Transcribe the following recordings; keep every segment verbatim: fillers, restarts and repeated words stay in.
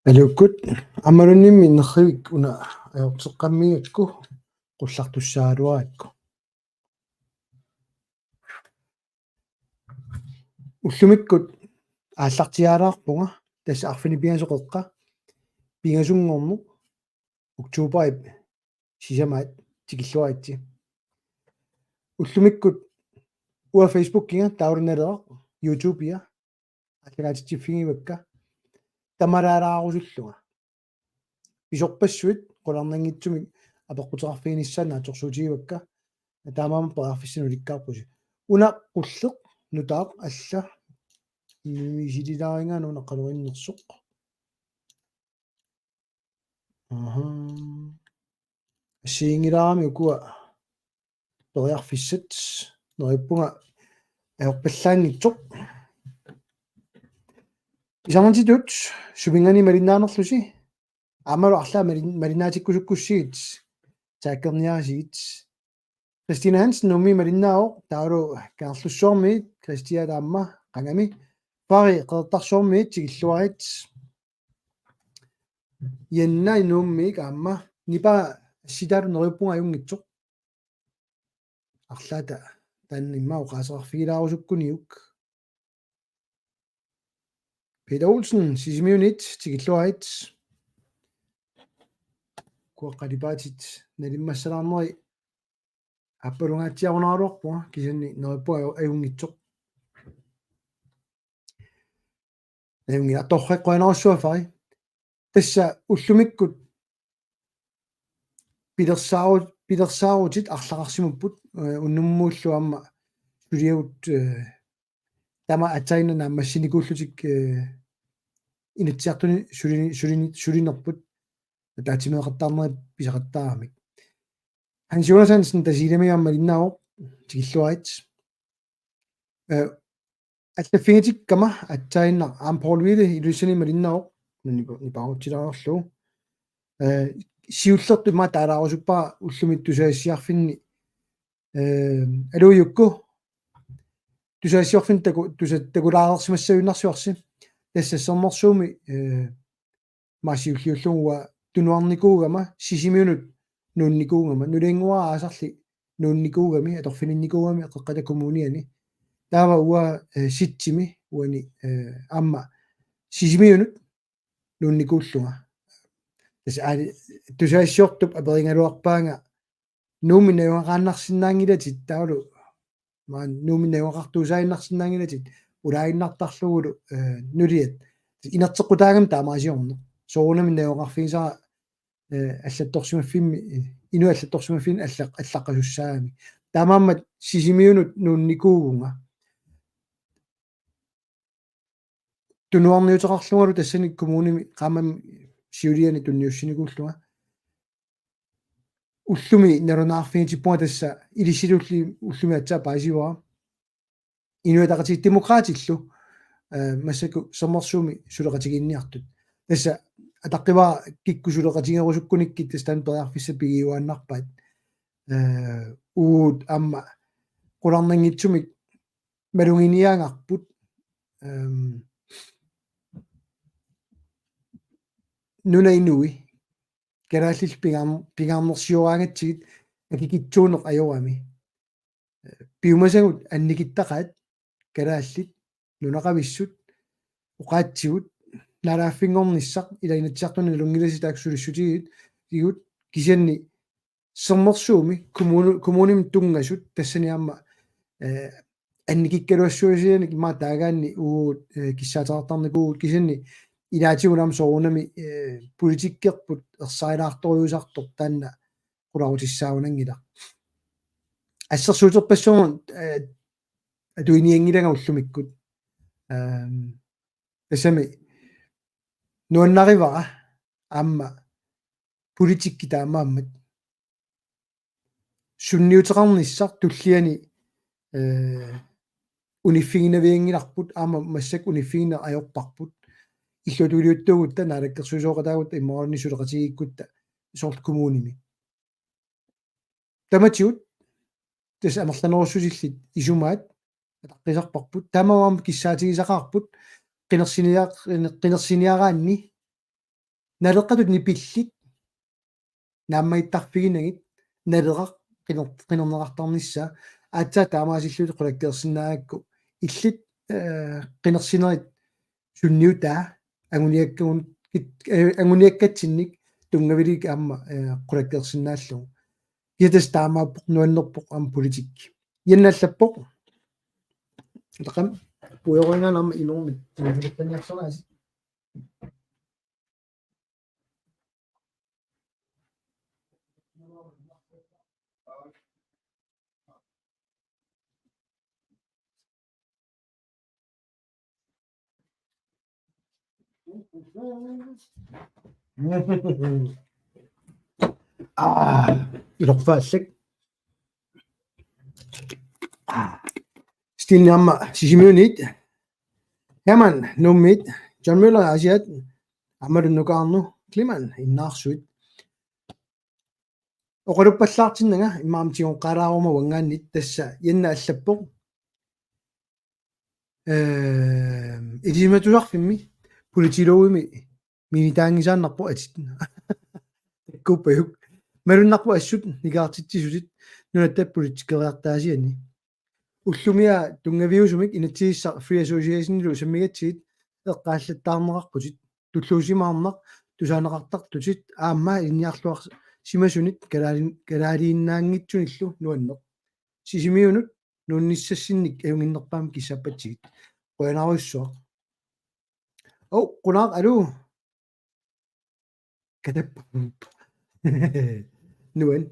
Aluukkut, aammalunniimmi nerrivik una ajorteqqammerpakka, qullartussaagaluarakku. Ullumikkut aallartiaalaarpunga, tassa arfineq-pingasoqeqqa, pingasunngorneq, oktoberip sisamaat tikilluaritsi. Ullumikkut uanga Facebookinga taarunneraq, YouTubea aallakaatitsiffigaakka, tamalaalaarusullunga. Pisorpassuit qularnanngitsumik apeqquteqarfiginissaat naatsorsuutigaakka, taamaammat periarfissanik ulikkaarpusi. Una qulleq nutaaq alla misililaarigaanni una qanoq innersoq. Aha. Assiginngilaarami ukua periarfissat, neriuppunga ajorpallaanngitsoq. Pisarnititut suminngaanniit malinnaanerlusi, aammalu arlaat malin-, malinnaatikkusukkussigit, taakkerniarisigit. Christine Hansen Nuummi malinnaavoq, taavalu Kangerlussuarmiit Christian aamma qangami. Fari Qeqertarsuarmiit tikilluarit. Janna Nuummiit aamma, nipaa assitaalu neriuppunga ajunngitsoq. Arlaata taanna immaqa oqaaseqarfigilaarusukkuniuk. Peter Olsen Sisimiunit tikilluarit. Ukua qalipaatit nalimmassalaarneri aappalungaatsiarunaraluarpunga, kisianni neriuppunga ajunngitsoq. Ajunngilaq, torrak qujanarsuaq Fari. Tassa ullumikkut pilersaaru-, pilersaarutit arlaqarsimapput, eh, unnummuullu aamma suliagut, eh, taama aatsaannguaq naammassinikuullutik, eh, Inatsisartuni sulini-, sulini-, sulinerput ataatsimeeqattaarnerit pisaqattaaramik. Hans Jonas Hansen Tasiilami aamma malinnaavoq, tikilluarit. Eh, allaffigitikkama aatsaannguaq aamma Poul Wiede Ilulissani malinnaavoq, nipa-, nipaarutsilaarlugu. Eh, siullertut immaqa taalaarusuppara ullumi tusagassiorfinni, eh, aluujukku. Tusagassiorfinni taku-, tusa-, takulaareersimassagunarsuarsi. Tassa Sermersuumi, eh, maasiulliullugu uanga tunuarnikuugama, Sisimiunut nuunnikuugama, nuliannguara aasarli nuunnikuugami, atorfininnikuugami Qeqqata Kommuniani. Taava uanga, eh, Sitsimi uani, eh, aamma Sisimiunut nuunnikuullunga. Tassa aali tusagassiortup aperigaluarpaanga Nuummi najugaqaannarsinnaanngilatit taavalu, maani Nuummi najugaqartuusaaginnarsinnaanngilatit, ulaaginnartarlugulu, eh, nuliat. Inerteqqutaagami taamaasiorneq. Soorunami najugaqarfigisara, eh, allattorsimaffimmi, eh, inuit allattorsimaffinnut allaq-, allaqqasussaagami. Taamaammat Sisimiunut nuunnikuuvunga. Tunuarniuteqarlungalu tassani kommunimi qaammat siuliani tunniussinikuullunga. Ullumi nalunaarfigitippunga tassa ilissilu ullumi aatsaat paasivara. Inuit Ataqatigiit Demokraatillu, eh, massakkut Sermersuumi suleqatigiinniartut. Tassa ataqqivara kikkut suleqatigerusukkunikkit tassa taanna periarfissat pigiuaannarpaat. Eh, uagut aamma qularnanngitsumik maluginiagarput, ehm, nunap inui, kalaallillu pingaar-, pingaarnersioraagatsigit akikitsuuneq ajorami. Piumasagut annikittaqaat, kalaallit, nunaqavissut, oqaatsigut, naalagaaffinngornissaq, ila Inatsisartuni nalunngilasi taakku sulissutigigut, kisianni Sermersuumi, kommuni-, kommunimi tunngasut, tassani aamma, eh, annikikkaluassusianik immaqa taagaanni uagut, eh, kissaateqartarnikuuvugut, kisianni ilaatigut aamma soorunami, eh, politikkerput ersarilaartorujussuusartoq taanna qularutissaagunanngilaq. Assersuuterpassuarnut, eh, atuinianngilanga ullumikkut. Ehm, tassami nuannarivara aamma politikki taamaammat. Sunniuteqarnissaq tulliani, eh, uniffiginavianngilarput aamma massakkut uniffigineq ajorparput. Illuatungiliuttuugutta, naalakkersuisooqataagutta imaluunniit suleqatigiikkutta soorlu kommunimi. Tamatigut tassa amerlanerussusillit isumaat ataqqisarparput. Taamaammat kissaatigisaqaarput qinersinia-, qinersiniaraanni Naleqqatut nipillit naammagiittarfiginagit Naleraq qiner-, qinerneqartarnissaa, aatsaat taamaasillutik qulakkeersinnaagakku illit, eh, qinersinerit sunniutaa anguniakkagun-, kit-, eh, anguniakkatsinnik tunngavilik aamma, eh, qulakkeersinnaallugu. Kisianni tassa taamaappoq, nuannerpoq aamma politikki. Janne allappoq. Taqam, puiorinnaan aamma inormit. Aa, iluaqutaallutik. Aa. Stine aamma Sisimiunit. Herman Nuummiit. John Møller Aasiaat. Aammalu Nukaarnu Kliman Innaarsuit. Oqaluppallaartinnanga immaqa tigoqqaalaaruma uanngaanniit, tassa Janne allappoq. Ehm, Ilisimatusarfimmi politologimi minitaanngisaannarpoq atit. Takkuuppajuk. Malunnarpoq assut nikaartitsisutit nunatta politikeriartaasiani. Ullumia tunngaviusumik inatsisissaq Free Associationilu sammigatsigit eqqaallattaarneqarputit. Tulluusimaarnaq tusaaneqartartutit aamma ilinniarluarsimasunit kalaalin-, kalaaliinnaanngitsunillu nuanneq. Sisimiunut nuunnissassinnik ajunnginnerpaamik kissaapatsigit. Qujanarujussuaq. Ov, qunaaq, aluu. Katappa. Nuan.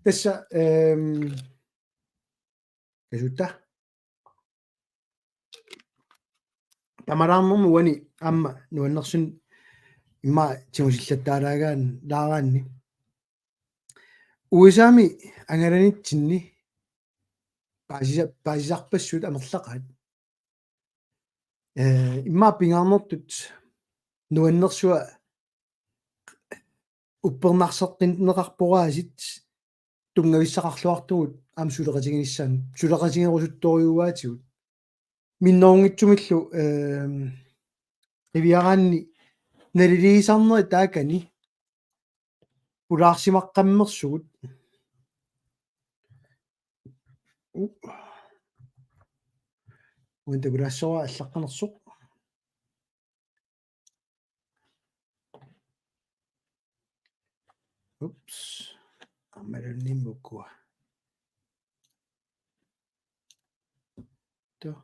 Tassa, ehm, kasuutta. Tamalaarnermut uani aamma nuannersunik immaqa tigusillattaalaaraan-, laaraanni. U S A-mi angalanitsinni paasisa-, paasisarpassuit amerlaqaat. Eh, immaqa pingaarnertut nuannersua uppernarseqqinneqarpoq aasiit tunngavissaqarluartugut aamma suleqatiginissaanut, suleqatigerusuttorujuuaatigut. Minnerunngitsumillu, ehm, qiviaraanni naliliisarnerit taakani pulaarsimaqqammersugut. U-, uinta pulaassoraa allaqqanersoq. Ups. Aammalunniimmi ukua. Tuu.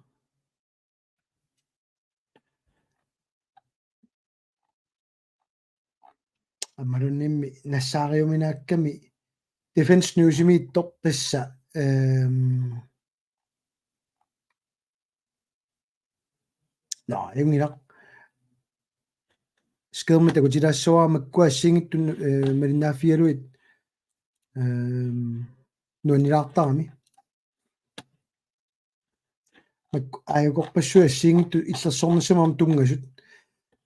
Aammalunniimmi nassaariuminaakkami Defence Newsimiittoq tassa, ehm, nå, ajunngilaq. Skærmi takutilaassavara makkua assigiinngitsut, eh, malinnaaffigalugit, ehm, nuannilaartarami. Mak-, aajukorpassuit assigiinngitsut illersornissamut aamma tunngasut.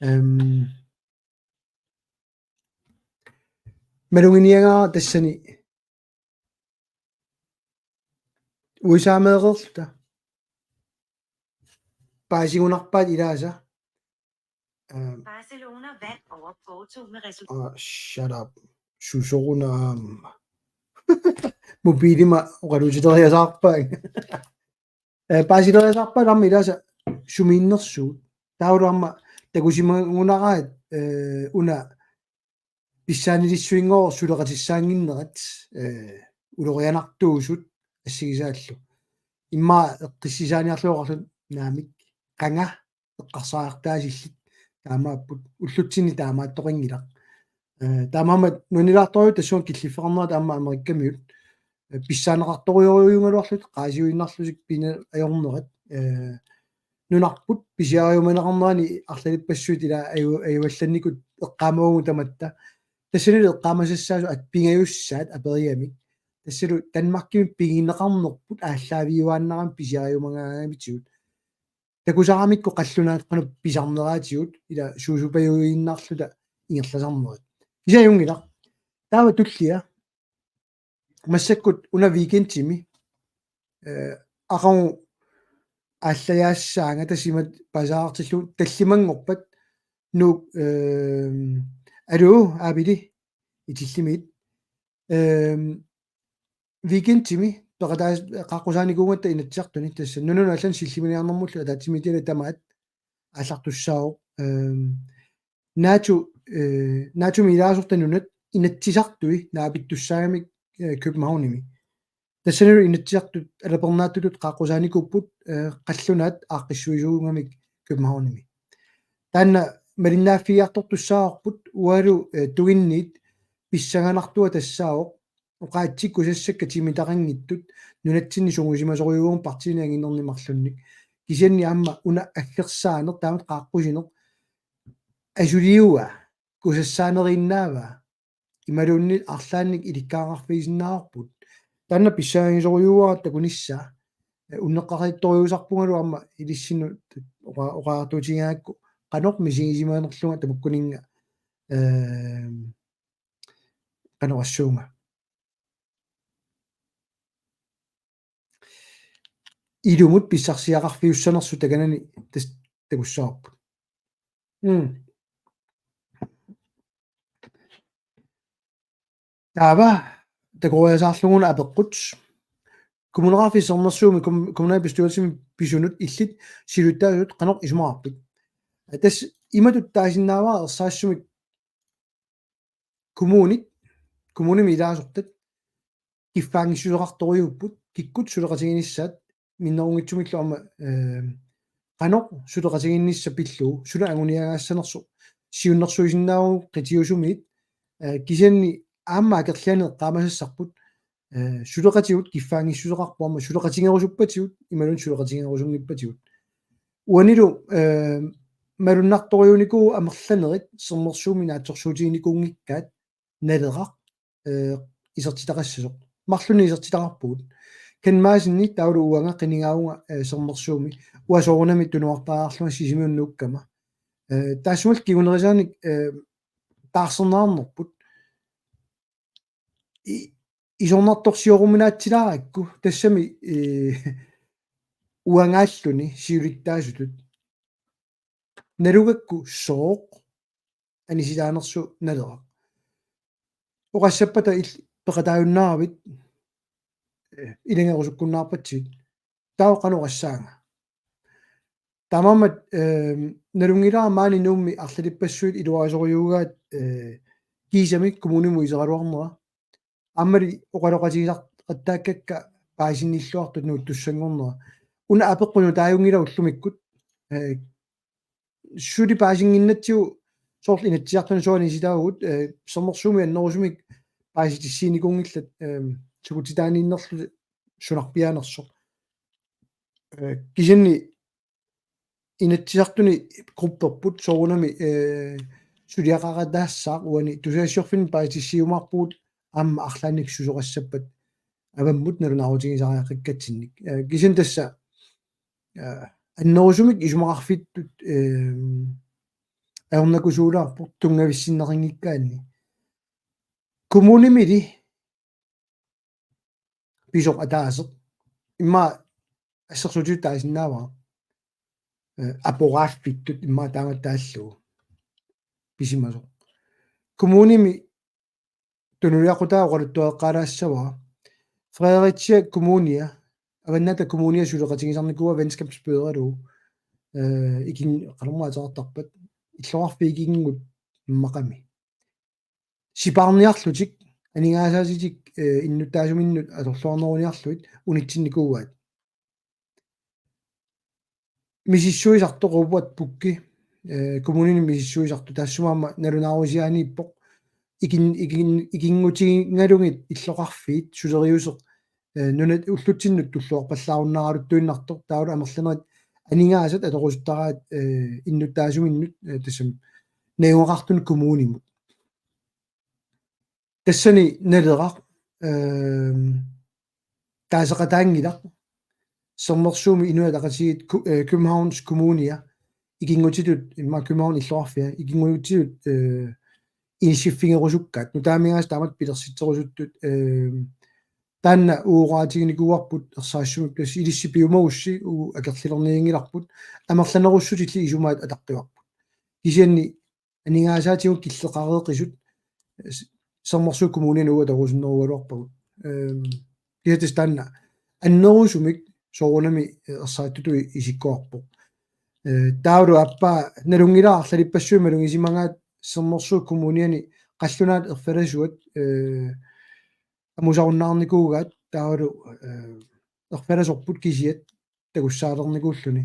Ehm, maluginiagara tassani U S A-meereerluta. Paasigunarpaat ilaasa. Ehm, Barcelona vandt over Porto med resultat. Ah, shut up. Susoruna aamma. Mobiilima oqaluutileriasaarpaanga. Eh, paasileriasaarpaat aamma ilaasa sumiinnersugut. Taavalu aamma takusimagunaraat, eh, una pissaanilissuinngooq suleqatissaannginnerat, eh, ulorianartuusut assigisaallu. Immaqa eqqissisaaniarlugu oqarluni naamik qanga eqqarsariartaasillit taamaapput, ullutsinni taamaattoqanngilaq. Eh, taamaammat nuannilaartorujuuvoq tassunga killiffeqarnerat aamma Amerikamiut. Eh, pissaaneqartorujorujuugaluarlutik qaasiuinnarlutik pina ajornerat. Eh, nunarput pisiariumaneqarnerani arlalippassuit ila aju-, ajuallannikut eqqaamavugut tamatta. Tassanilu eqqaamasassaasoq at pingajussaat aperigamik. Tassalu Danmarkimi pigineqarnerput aallaaviuaannarami pisiariumagaangavitigut. Takusaramikku qallunaat qanoq pisarneraatigut ila suusupajuiinnarluta ingerlasarnerat. Kisianni ajunngilaq. Taava tullia. Massakkut una weekendimi, eh, aqagu aallajaassaanga tassa imatut paasaartillugu tallimanngorpat Nuuk, øhm, aluu, Aapili, Itillimiit. Øhm, weekendimi, peqataas-, qaaqqusaanikuugatta Inatsisartuni, tassa nunanut allanut sillimaniarnermullu ataatsimiititaliani tamaat aallartussaavoq. Øhm, NATO, øh, NATO-mi ilaasortat nunat Inatsisartui naapittussaagamik, øh, Københavnimi. Tassanilu Inatsisartut alapernaatsutut qaaqqusaanikuupput, øh, qallunaat aaqqissuisuugamik Københavnimi. Taanna malinnaaffigiartortussaavarput uagut, øh, tunginnit pissanganartua tassaavoq oqaatsit kusassakka timitaqanngitsut nunatsinni sungiusimasorujuugamik partiinik anginernik marlunnik. Kisianni aamma una aggersaaneq taamatut qaaqqusineq asuliua kusassaaneriinnaavaa imaluunniit arlaannik ilikkagaqarfigisinnaavarput. Taanna pissangagisorujuuara takunissaa. Øh, unneqqarisartorujussuusarpungalu aamma ilissinnut oqa-, oqariartuutigaangakku qanoq misigisimanerlunga tamakkununnga, øh, qanoq oqassuunga. Ilumut pissarsiaqarfiussanersoq takanani tas-, takussavarput. Mm. Taava, takoriasaarlugu una apeqqut. Kommuneqarfik Sermersuumi kom-, kommunalbestyrelsimi pisunut illit siulittaasutut qanoq isumaqarpit? Tassa imatut taasinnaavara ersarissumik kommunit, kommunimi ilaasortat, kiffaanngissuseqartorujuupput, kikkut suleqatiginissaat, minnerunngitsumillu aamma, øh, qanoq suleqatigiinnissaq pillugu, suna anguniagaassanersoq, siunnersuisinnaavugut qitiusumiit, øh, kisianni aamma akerlianik eqqaamasassarput, øh, suleqatigut kiffaanngissuseqarpoq aamma suleqatigerusuppatigut, imaluunniit suleqatigerusunngippatigut. Uanilu, øh, malunnartorujuunikuuvoq amerlanerit Sermersuumi naatsorsuutiginikuunngikkaat Naleraq, øh, isertitaqassasoq. Marlunnik isertitaqarpugut. Ken Madsenip taavalu uanga qinigaavunga, øh, Sermersuumi. Uanga soorunami tunuartariaqarlunga Sisimiunut nuukkama. Øh, taassumalu kingunerisaanik, øh, taarserneqarnerput. I-, isornartorsioruminaatsilaarakkit, tassami, øh, uangaalluni siulittaasutut. Nalugakku sooq anisilaanersoq Naleraq. Oqassappata il-, peqataajunnaaravit, øh, ilagerusukkunnaarpatsigit. Taava qanoq oqassaanga? Taamaammat, øh, nalunngilara maani Nuummi arlalippassuit iluarisorujuugaat, øh, kiisami kommunimut iseraluarnera. Aammali oqaloqatigisartaakkakka paasinnilluartut nuuttussanngornera. Una apeqqut nutaajunngilaq ullumikkut, øh, suli paasinnginnatsigu soorlu Inatsisartuni suanik isilaavugut, øh, Sermersuumi annerusumik paasitissiinikuunngillat, øh, sukutitaaniinnerlu sunarpiaanersoq. Øh, kisianni Inatsisartuni grupperput soorunami, øh, suliaqaqataassaaq uani tusagassiorfinnut paasitissiumaarpugut aamma arlaannik susoqassappat avammut nalunaarutigisariaqakkatsinnik. Øh, kisianni tassa, øh, annerusumik isumaqarfittut, øh, ajornakusuulaarpoq tunngavissinneqanngikkaanni. Kommunimili pisoq ataaseq. Immaqa assersuutitut taasinnaavara. Øh, aporaaffittut immaqa taama taallugu. Pisimasoq. Kommunimi tunuliaqutaa oqaluttuaqqaalaassavara. Fredericia Kommunia, Avannaata Kommunia suleqatigisarnikuuaa venskabsbøderalu, øh, ikin-, qanormaa ateqartarpat, illoqarfiit ikinngummaqami. Sipaarniarlutik, aningaasaatitik, øh, innuttaasuminnut atorluarneruniarlugit unitsinnikuuaat. Misissuisartoq Robert Bucke, øh, kommunini misissuisartoq taassuma aamma nalunaarusiaaniippoq. Ikin-, ikin-, ikinngutigalugit illoqarfiit suleriuseq, øh, nunat ullutsinnut tulluarpallaarunnaaraluttuinnartoq taavalu amerlanerit aningaasat atorusuttaraat, øh, innuttaasuminnut, øh, tassami najugaqartunut kommunimut. Tassani Naleraq, øh, taaseqataanngilaq. Sermersuumi Inuit Ataqatigiit ku-, øh, Københavns Kommunia ikinngutitut, immaqa København illoqarfia, ikinngutitut, øh, inissiffigerusukkaat. Nutaamigaasa taamatut pilersitserusuttut, øh, taanna uagut oqaatiginikuuarput ersarissumik tassa ilissi piumagussi uagut akerlilernianngilarput amerlanerussutillit isumaat ataqqivarput. Kisianni aningaasaatigut killeqareeqisut, s-, Sermersuup Kommuniani uagut atorusunnerugaluarpagut. Ehm, kisianni taanna annerusumik soorunami, eh, ersarittutut isikkoqarpoq. Eh, taavalu aappaa nalunngilara arlalippassuit malugisimagaat Sermersuup Kommuniani qallunaat erfalasuat, eh, amusarunnaarnikuugaat taavalu, eh, erfalasorput kisiat takussaalernikuulluni.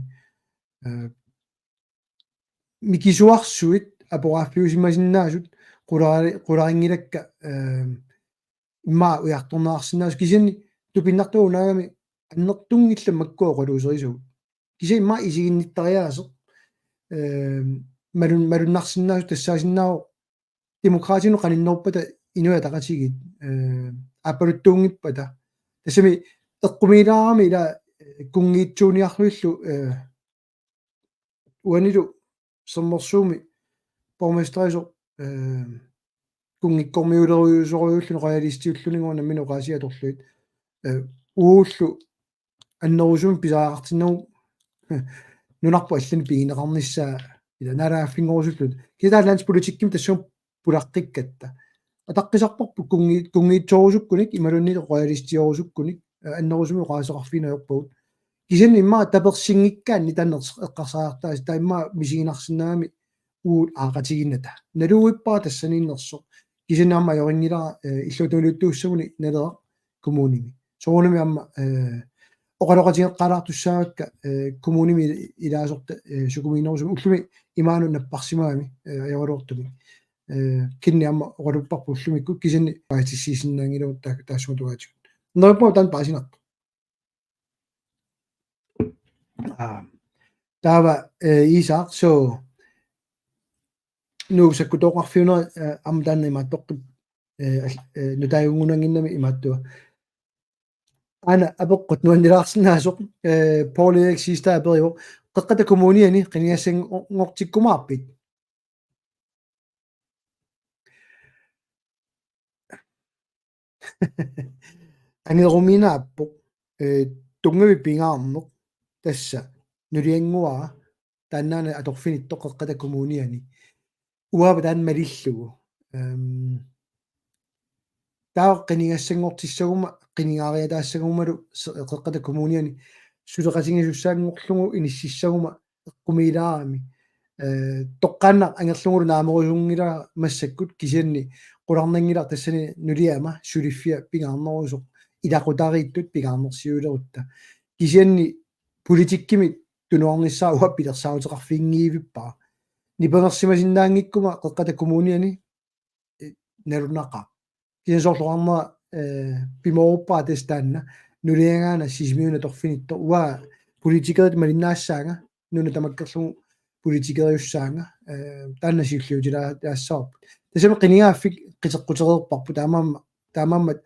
Eh, mikisuarsuit aporaaffiusimasinnaasut qulari-, qularinngilakka, eh, immaqa ujartorneqarsinnaasut kisianni tupinnartuunaagami annertunngillat makkua oqaluuserisagut. Kisianni immaqa isiginnittariaaseq, eh, malun-, malunnarsinnaasut tassaasinnaavoq Demokraatinut qaninneruppat Inuit Ataqatigiit, eh, aappaluttuunngippata. Tassami eqqumiilaarami ila, eh, kunngiitsuuniarluillu, eh, uanilu Sermersuumi borgmesterisoq, eh, kunngikkormiulerusorujuulluni royalistiulluni nammineq oqaasii atorlugit. Eh, uullu annerusumik pisariaqartinnagu nunarput allani pigineqarnissaa ila naalagaaffinngorusulluta. Kisianni taanna landspolitikkimi tassunga pulaqqikkatta. Ataqqisarparput kunngi-, kunngiitsoorusukkunik, imaluunniit royalistiorusukkunik, eh, annerusumik oqaaseqarfigineq ajorpagut. Kisianni immaqa tapersinngikkaanni taanna eqqarsariartaasi, taava immaqa misiginarsinnaagami uagut aaqatigiinnata. Naluvippara tassaniinnersoq. Kisianni aamma ajorinngilara, eh, illuatungiliuttuussamuni Naleraq kommunimi. Soorunami aamma, eh, oqaloqatigeqqaalaartussaavakka, eh, kommunimi ilaasortat, eh, sukumiinerusumik ullumi imaanut napparsimagami, eh, ajoraluartumik. Eh, kisianni aamma oqalupparput ullumikkut kisianni paasissuusinnaanngilagut ta-, taassumatungaatigut. Neriuppunga taanna paasinarpoq. Aa. Taava, eh, Isak, so Nuup sakkutooqarfiunera, eh, aamma taanna imaattoq, eh, al-, eh, nutaajunngunnanngimmat imaattua. Aana apeqqut nuannilaarsinnaasoq, eh, Paul Erik Siegstad aperivoq: Qeqqata Kommuniani qinigassanngortikkumaarpit? Angeruminaappoq, eh, tunngavik pingaarneq tassa nuliannguara taannaana atorfinittoq Qeqqata Kommuniani. Uanga taanna malillugu. Ehm, taava qinigassanngortissaguma, qinigaariataassagumalu se-, Qeqqata Kommuniani suleqatigisussaanngorlugu inississaguma eqqumiilaarami. Eh, toqqaannaq angerlugulu naamerusunngilara massakkut kisianni qularnanngilaq tassani nuliama suliffia pingaarnerusoq ilaqutariittut pingaarnersiulerutta. Kisianni politikkimi tunuarnissaa uanga pilersaaruteqarfiginngivippara. Nipangersimasinnaanngikkuma Qeqqata Kommuniani, eh, nalunaqaaq. Kisianni soorlu oqarnera, eh, pimooruppara tassa taanna nuliagaana Sisimiuni atorfinittoq. Uanga politikerit malinnaassaanga, nuna tamakkerlugu politikeriussaanga, eh, taanna siulliutilaa-, -laassavarput. Tassami qinigaaffik qiteqqutereerparput taamaammat, taamaammat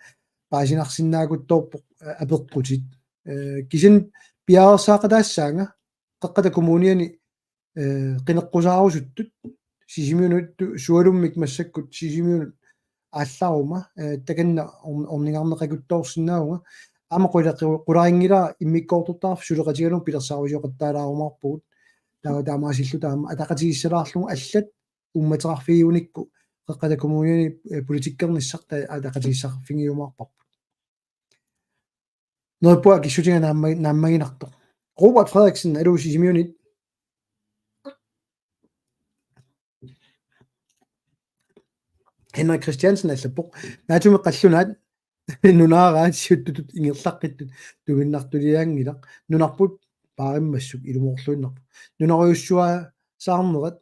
paasinarsinnaaguttoorpoq, eh, apeqqutit. Eh, kisianni piareersaaqataassaanga Qeqqata Kommuniani, eh, qineqqusaarusuttut Sisimiunut sualummik massakkut Sisimiunut aallaruma, eh, takanna orn-, orningarneqakuttoorsinnaavunga. Aamma qulaqi-, qularinngilara immikkoortortaqarfik suleqatigalugu pilersaarusioqattaalaarumaarpugut. Taava taamaasilluta aamma ataqatigissalaarlugu allat uummateqarfigiunikku Qeqqata Kommuniani, eh, politikkernissaq taava ataqatigissaarfigiumaarparput. Neriuppunga akissutiga naamma-, naammaginartoq. Robert Frederiksen, aluu Sisimiunit. Henrik Christiansen allappoq: Naatsumik qallunaat nunaaraat siuttutut ingerlaqqittut tuminnartuliaanngilaq. Nunarput paarimmassuk ilumoorluinnarpoq. Nunarujussuaasaarnerat,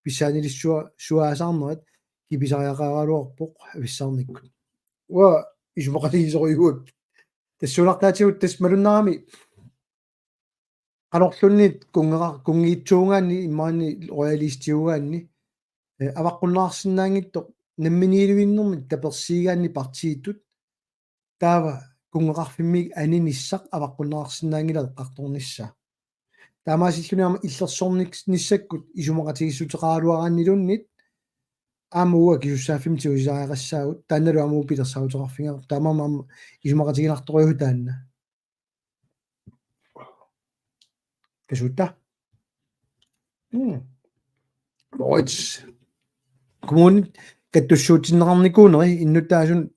pissaanilissua-, -suaasaarnerat kipisariaqaraluarpoq avissaarnikkut. Uanga isumaqatigisorujuupput. Tassuunartaatigut tassa malunnarami qanorluunniit kunngeqa-, kunngiitsuugaanni imaanni royalistiugaanni, eh, avaqqunneqarsinnaanngitsoq namminiilivinnermik tapersiigaanni partiitut taava kunngeqarfimmiit aninissaq avaqqunneqarsinnaanngilaq eqqartornissaa. Taamaasilluni aamma illersornissakkut isumaqatigiissuteqaraluaraanniluunniit aamma uagut akisussaaffimmik tigusisariaqassaagut, taannalu aamma uagut pilersaaruteqarfigaarput, taamaammat aamma isumaqatiginartorujuuvoq taanna. Kasuutta. Mm. Moritz. Kommunit kattussuutsinneqarnikuuneri innuttaasun-,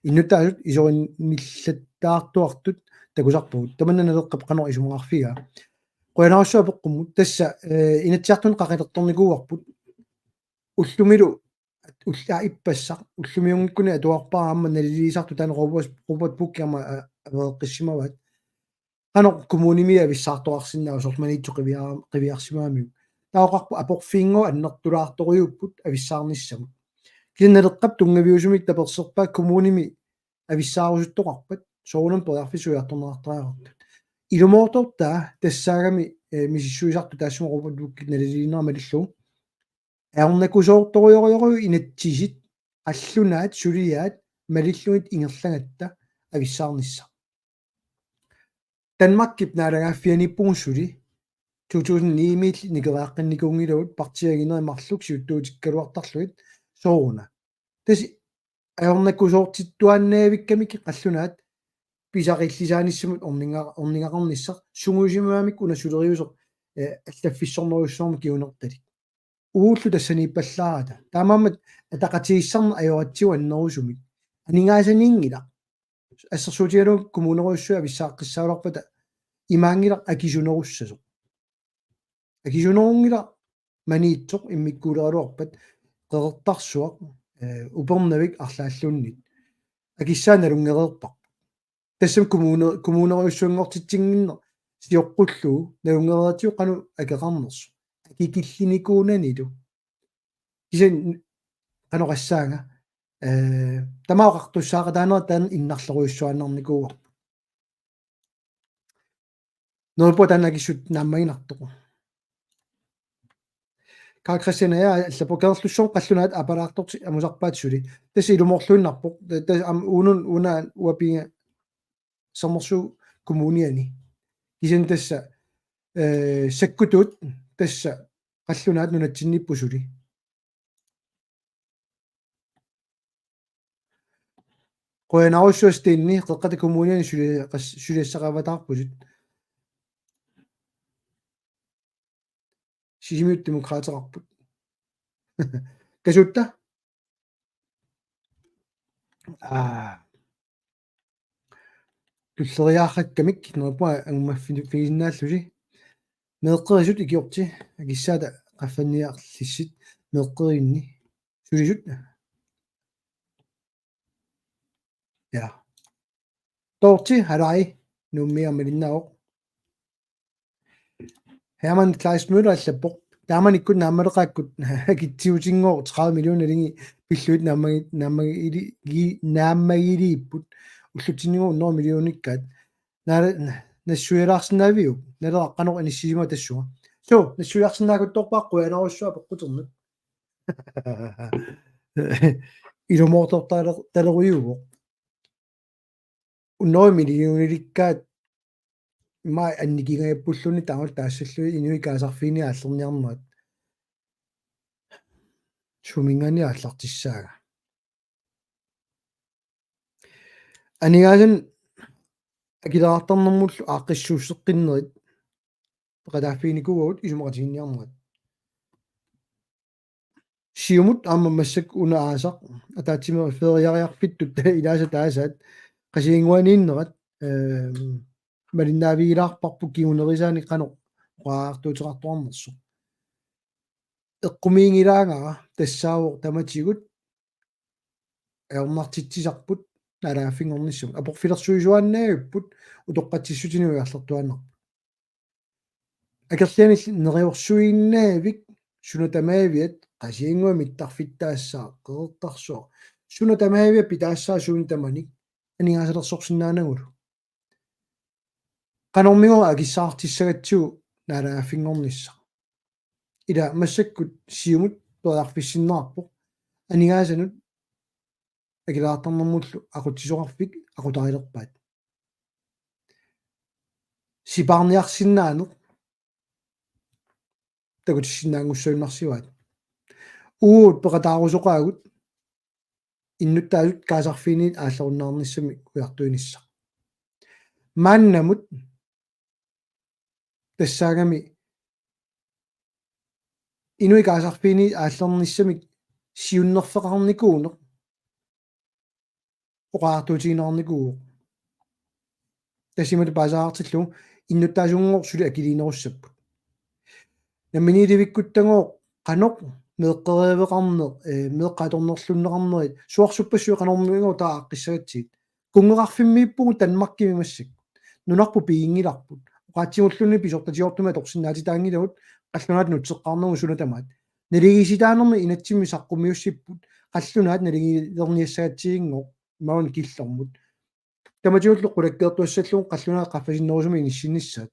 innuttaasut isorinnillertaartuartut takusarpagut. Tamanna Naleqqap qanoq isumaqarfigaa. Qujanarsuaq apeqqummut. Tassa, eh, Inatsisartuni qaqilertornikuuarput. Ullumilu ullaa ippassaq, ullumiunngikkunik atuarpara aamma naliliisartut taanna robot-, robotbooki aamma, a-, aveeqqissimavaat. Qanoq kommunimi avissaartoqarsinnaavoq soorlu Maniitsoq qiviar-, qiviarsimagamiuk. Taava oqarput aporfiinngooq annertulaartorujuupput avissaarnissamut. Kisianni Naleqqap tunngaviusumik tapersersorpaat kommunimi avissaarusuttoqarpat soorunami periarfissat ujartorneqartariaqartut. Ilumoortortaa tassaagami, eh, misissuisartut taassuma robotbookit naliliinera malillugu. Ajornakusoortorujorujorujuuvoq inatsisit, qallunaat, suliaat malillugit ingerlagatta avissaarnissaq. Danmarkip naalagaaffianiippugut suli to tusind ni-miilli nikeriaqqinnikuunngilagut partiiaginerit marluk siuttuutikkaluartarlugit sooruna. Tassa ajornakusoortittuaannaavikkamik qallunaat pisaqillisaanissamut orninga-, ornigaqarnissaq sungiusimagamiuk una suleriuseq, eh, allaffissornerujussuarmik kingunertalik. Uagullu tassaniippallaarata. Taamaammat ataqatigiissaarneq ajoratsigu annerusumik. Aningaasaniinngilaq. Assersuutigalugu kommunerujussuit avissaaqqissaarularpata imaanngilaq akisunerussasoq. Akisunerunngilaq Maniitsoq immikkuuleraluarpat Qeqertarsuaq, eh, Upernavik arlaalluunniit. Akissaaq nalunngereerparput. Tassami kommune-, kommunerujussuanngortitsinnginneq sioqqullugu nalunngereeratsigu qanoq akeqarnersoq. Akikillinikuunanilu. Kisianni qanoq oqassaanga, eh, tamaat oqartussaaqataanera taanna innarlerujussuaannarnikuuarput. Neriuppunga taanna akissut naammaginartoq. Karl Christian, ja, allappoq Kangerlussuarmi qallunaat aappaalaartortik amusarpaat suli. Tassa ilumoorluinnarpoq. Ta-, tassa aamma uunga una uanga piga Sermersuup Kommuniani. Kisianni tassa, eh, sakkutuut tassa qallunaat nunatsinniipput suli. Qujanarsuaq Steni, Qeqqata Kommuniani suli-, qas-, suliassaqavataarpusut. Sisimiut Demokraateqarput. Kasuutta? Aa. Tulleriiaarrakkamik, neriuppunga angumaffi-, -figisinnaallusi. Meeqqerisut ikiorti, akissaata qaffanniarlissit, meeqqerinni. Sulisut. Ja. Toorti, halai, Nuummi aamma malinnaavoq. Hermann Kleist Møller allappoq. Taamanikkut naammaleqaakkut akitsiutinngooq tredive millioner lingi pillugit naammagi-, naammagili-, gi-, naammagiliipput. Ullutsinninnguit hundrede millionikkaat. Naala-, na-, nassuialaarsinnaaviuk? Naleraq qanoq inissisimava tassunga? Suu, nassuiarsinnaakuttorpara qujanarsuaq apeqquternut. Ilumoortortaaler-, -talerujuuvoq. Hundrede millionilikkaat immaqa annikingajappulluni taamaallaat taassallugit inuit kaasarfiini aallerniarnerat. Suminngaanniit aallartissaanga. Aningaasanik akileraartarnermullu aaqqissuusseqqinnerit peqataaffiginikuuagut isumaqatiginninniarnerat. Siumut aamma massakkut una aasaq ataatsimoorfigiariarfittut ilaasa taasaat Qasigiannguaniinnerat, ehm, malinnaavigilaarparput kingunerisaanik qanoq oqariartuuteqartoqarnersoq. Eqqumiigilaagara tassaavoq tamatigut ajornartitsisarput naalagaaffinngornissamut. Aporfilersuisuaannaavipput utoqqatsissutinik ujarlertuaannarput. Akerlianilli neriorsuiinnavik suna tamaaviat Qasigiannguaq mittarfittaassaaq Qeqertarsuaq. Suna tamaaviat pitaassaaq suunik tamanik aningaasalersorsinnaanagulu. Qanormigooq akissaqartissagatsigu naalagaaffinngornissaq. Ila massakkut Siumut periarfissinneqarpoq. Aningaasanut akileraartarnermullu aqutsisoqarfik aqutarilerpaat. Sipaarniarsinnaaneq takutissinnaanngussagunarsivaat. Uagut peqataarusoqaagut innuttaasut kaasarfiinit aallerunnaarnissamik ujartuinissaq. Maannamut tassaagami inuit kaasarfiinit aallernissamik siunnerfeqarnikuuneq oqaatigineqarnikuuvoq. Tassami paasisaartillugu innuttaasunnguaq suli akiliinerussapput. Namminiilivikkuttagooq qanoq meeqqeriveqarneq, eh, meeqqat atornerlunneqarnerit, suarsuppassuit qanormigooq taava aaqqissagatsigit. Kunngeqarfimmiippugut Danmarkimi massakkut. Nunarput piginngilarput. Oqaatsigulluunniit pisortatigoortumik atorsinnaatitaanngilagut, qallunaatut nutseqqaarnerup suna tamaat. Naligiissitaanermi inatsimmi saqqummiussipput, qallunaat naligiilerniassagatsiginngooq maani killormut. Tamatigullu qulakkeertuassallugu qallunaat qaffasinnerusumik inissinnissaat.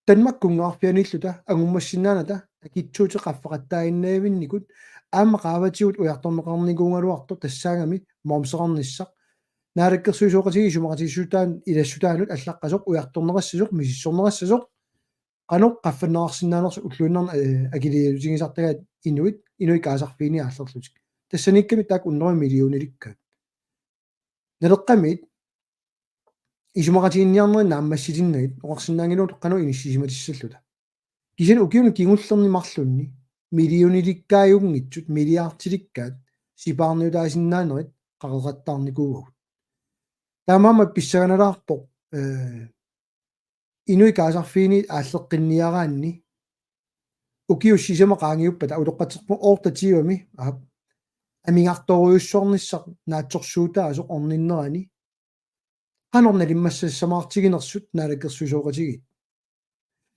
Danmark kunngeqarfianiilluta angummassinnaanata akitsuutit qaffaqattaaginnavinnikut aamma qaavatigut ujartorneqarnikuugaluartoq tassaagami momseqarnissaq. Naalakkersuisooqatigiit isumaqatigiissutaanut ilassutaanut allaqqasoq ujartorneqassasoq misissorneqassasoq qanoq qaffanneqarsinnaanersoq ulluinnarni, eh, akiliutigisartagaat inuit, inuit kaasarfiini aallerlutik. Tassaniikkami taakku hundrede millionilikkaat. Naleqqamiit isumaqatiginninniarnerit naammassitinnagit oqarsinnaanngilagut qanoq inissisimatissalluta. Kisianni ukiuni kingullerni marlunni millionilikkaajunngitsut milliardilikkaat sipaarniutaasinnaanerit qaqeqattaarnikuuagut. Taamaammat pissanganalaarpoq, eh, inuit kaasarfiini aalleqqinniaraanni ukiut sisamat qaangiuppata utoqqatserpunga oortatiivami aap amigartorujussuarnissaq naatsorsuutaasoq orninnerani qanoq nalimmassassamaartiginersut naalakkersuisooqatigiit.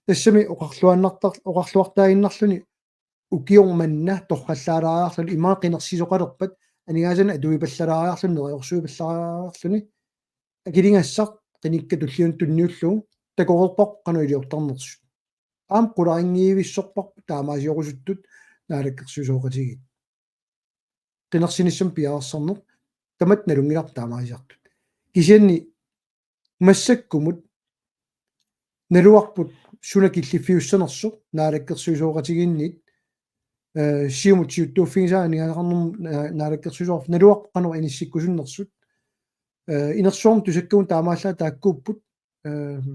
Tassami oqarluaannartar-, oqarluartaaginnarluni ukioq manna torrallaalaariarluni imaluunniit qinersisoqalerpat aningaasanik atuipallalaariarluni neriorsuipallalaariarluni akiligassaq qinikkat tulliuttut tunniullugu takoreerparput qanoq iliortarnersut. Aamma qularinngivissorparput taamaasiorusuttut naalakkersuisooqatigiit. Qinersinissamut piareersarneq tamatta nalunngilarput taamaasiartut. Kisianni massakkumut naluarput suna killiffiussanersoq naalakkersuisooqatigiinniit, eh, Siumut siuttuuffigisaat aningaasaqarnermut, eh, naalakkersuisooq naluarput qanoq inissikkusunnersut. Eh, inersuarmi tusakkagut taamaallaat taakkuupput, eh,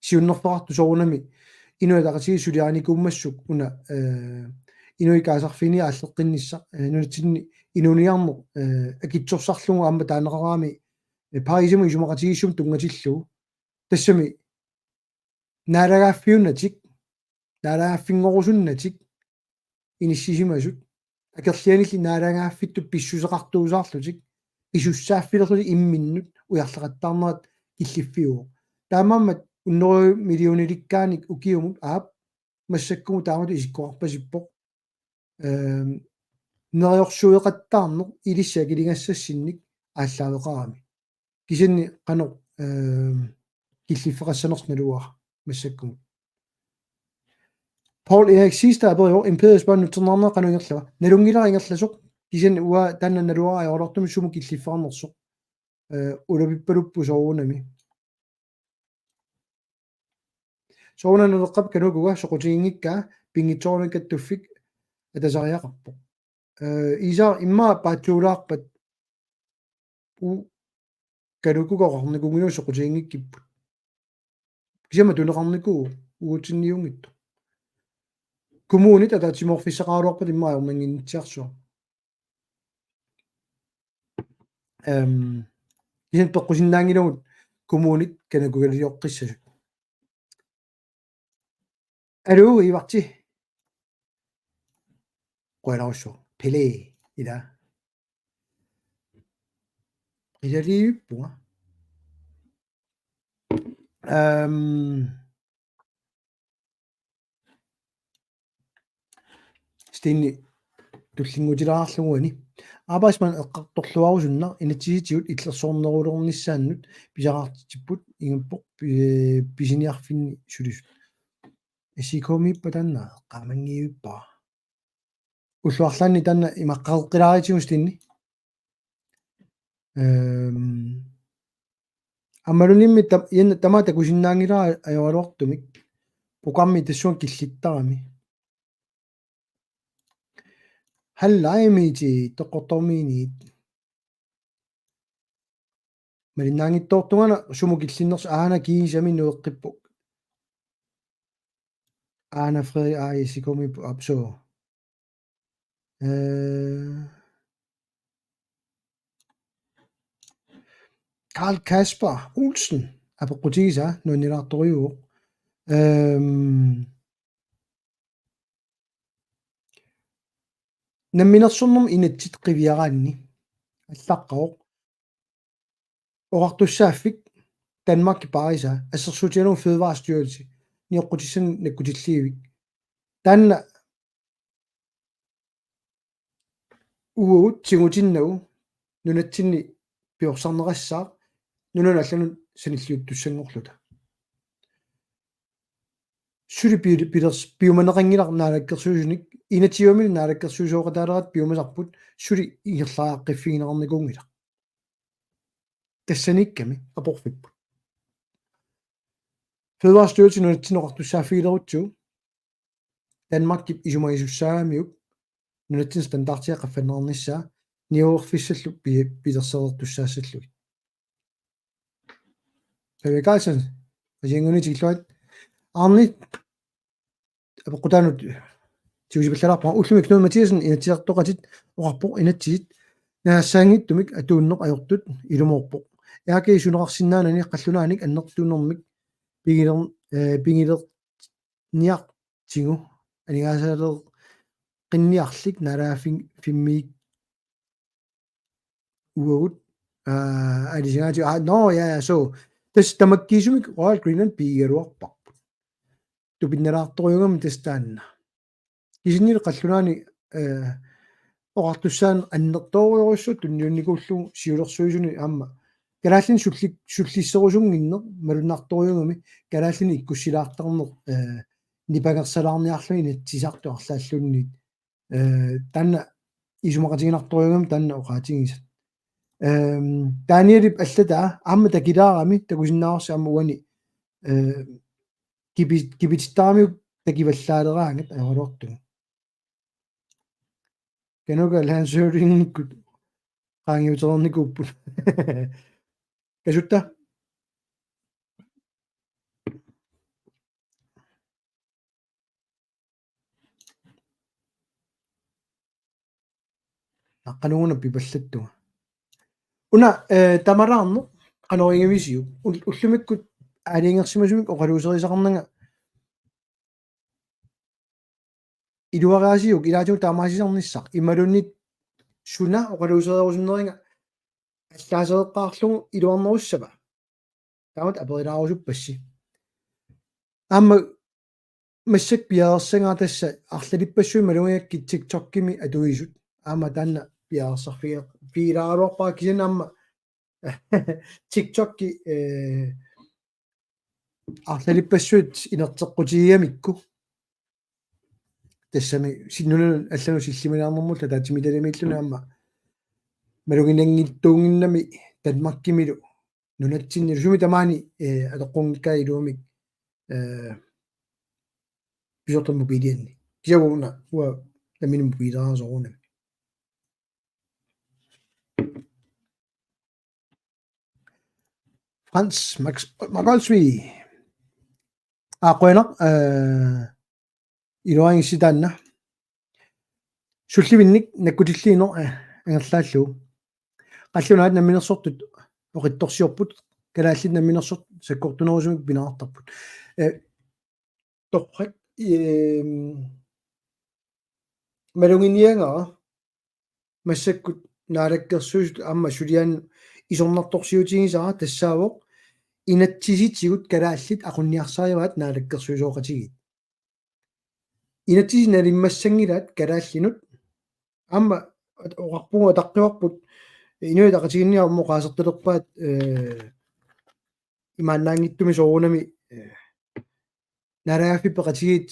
siunnerfeqartut soorunami Inuit Ataqatigiit suliarinikuummassuk una, eh, inuit kaasarfiini aalleqqinnissaq, eh, nunatsinni inuuniarneq, eh, akitsorsarlugu aamma taaneqaraangamik, eh, Parisimut isumaqatigiissumut tunngatillugu. Tassami naalagaaffiunnatik, naalagaaffinngorusunnatik inissisimasut, akerlianilli naalagaaffittut pissuseqartuusaarlutik, isussaaffilerlutik imminnut ujarleqattaarnerat killiffiuvoq. Taamaammat hundrede millionilikkaannik ukiumut aap massakkumut taamatut isikkoqarpasippoq. Ehm, neriorsueqattaarneq ilissi akiligassassinnik aallaaveqarami. Kisianni qanoq, ehm, killiffeqassanersoq naluara massakkumut. Paul Erik Siegstad aperivoq: Imperiet Spaan nutserneqarnera qanoq ingerlava? Nalunngilara ingerlasoq. Kisianni uanga taanna naluara ajoraluartumik sumut killiffeqarnersoq. Eh, ulapippalupput soorunami. Soorunami Naleqqap Kanukuga soqutiginngikkaa pinngitsoorami kattuffik atasariaqarpoq. Eh, Iisaaq, immaqa paatsuulaarpat uu Kanukuga oqarnikuunngilagut soqutiginngikkipput. Kisianni matuneqarnikuuvoq uagutsinniunngitsoq. Kommunit ataatsimoorfissaqaraluarpata immaqa ajornannginnitsiarsuaq. Ehm, kisianni peqqusinnaanngilagut kommunit Kanukugalioqqissasut. Aluu, Ivarti. Qujanarsuaq. Pele, ila. Ilaliippunga. Ehm, Stine tullinnguutilaarlugu uani. Arbejdsmand eqqartorluarusunneq inatsisitigut illersornerulernissaannut pisaqartitsipput, ingammik pi-, pisiniarfinni sulisut. S I K-miippa taanna eqqaamanngivippara. Ullut arlaanni taanna imaqqareqqilaaritigut Stine. Ehm, aammalunimmi tam-, ianna tamaat takusinnaanngilara ajoraluartumik. Programmi tassunga killittarami. Hallai Miti, Toqqortormiinit. Malinnaanngitsoortugana sumut killinnersoq, aana kiisami nueqqipput. Aana Frederik, aa, S I K-miippoq, aap, suu. Eh, Karl Kasper Olsen apeqqutigisaa nuannilaartorujuuvoq. Ehm, Namminersornermi inatsit qiviaraanni allaqqavoq oqartussaaffik Danmarkip paarisaa assersuutigalugu Fødevarestyrelse nioqqutissanik nakkutillugivik. Taanna uagut tigutinnagu nunatsinni piorsarneqassaaq nunanut allanut sanilliuttussanngorluta. Suli pi-, pilers-, piumaneqanngilaq naalakkersuisunik, inatsisimi naalakkersuisooqataaleraat piumasarput suli ingerlariaqqiffigineqarnikuunngilaq. Tassaniikkami aporfipput. Fødevarestyrelse nunatsinni oqartussaaffigilerutsigu Danmarkip isumagisussaagamiuk nunatsinni standardia qaffanneqarnissaa niuerfissallu pi-, pilersereertussaassallugit. Pavia Karlsen, Qasigiannguani tikilluarit. Arne, apeqqutaanut tigusipallalaarpunga, ullumi Knud Mathiassen Inatsisartoqatit oqarpoq inatsisit naassaanngitsumik atuunneq ajortut ilumoorpoq. Eake isuneqarsinnaanani qallunaanik annertunermik pigiler-, eh, pigilerniartigu aningaasaleeqqinniarlik naalagaaffi-, fimmiik uagut, aa, alisingaati-, aa, nå, ja, ja, så. Tassa tamakkiisumik Royal Greenland pigigaluarparput. Tupinnalaartorujuugami tassa taanna. Kisiannili qallunaani, eh, oqartussaaneq annertoorujussuaq tunniunnikuullugu siulersuisuni aamma. Kalaallinik sulli-, sullisserusunnginneq malunnartorujuugami kalaallinik ikkussilaartarneq, eh, nipangersalaarniarluni inatsisartut arlaalluunniit. Eh, taanna isumaqatiginartorujuugami taanna oqaatigisat. Ehm, Danielip allataa aamma takilaarami takusinnaavarsi aamma uani, eh, kipi-, kipitittaramiuk takivallaaleraangat ajoraluartugut. Kanoka Landsøringikkut qaangiutereernikuupput. Kasutta? Naqqanuuna pipallattunga. Una, eh, tamalaarneq qanoq igivisiuk? Ul-, ullumikkut aalajangersimasumik oqaluuserisaqarnanga iluariaasiuk ilaatigut taamaasisarnissaq imaluunniit suna oqaluusereerusunneriga allaasereqqaarlugu iluarnerussava? Taamatut aperilaarusuppassi. Aamma massakkut piareersagaat tassa arlalippassuit malugigakkit TikTokimi atuisut. Aamma taanna piareersarfiga-, piilaaraluarpara kisianni aamma TikToki, eh, arlalippassuit inerteqqutigigamikku. Tassami sinnunun allanut sillimaniarnermullu ataatsimiititaliamiilluni aamma maluginanngitsuunnginnami Danmarkimilu nunatsinnilu sumi tamaani, eh, atoqqunngikkaat iluamik, eh, pisortat mobiilianni. Kisianni una, uanga nammineq mobiileraara soorunami. Frans Max, Max Olsvig. Aa, qujanaq, eh, iluarigissi taanna. Sullivinnik nakkutilliineq, eh, angerlaallugu. Qallunaat namminersortut oqitsorsiorput, kalaallit namminersortut sakkortunerusumik pineqartarput. Eh, torrak, ehm, maluginiagara massakkut Naalakkersuisut aamma suliaanut isornartorsiutigisara tassaavoq inatsisitigut kalaallit aqunniarsarivaat naalakkersuisooqatigiit. Inatsisit nalimmassanngilaat kalaallinut aamma at-, oqarpugut ataqqivarput Inuit Ataqatigiinni aamma oqaasertalerpaat, eh, imaannaanngitsumik soorunami, eh, naalagaaffiit peqatigiit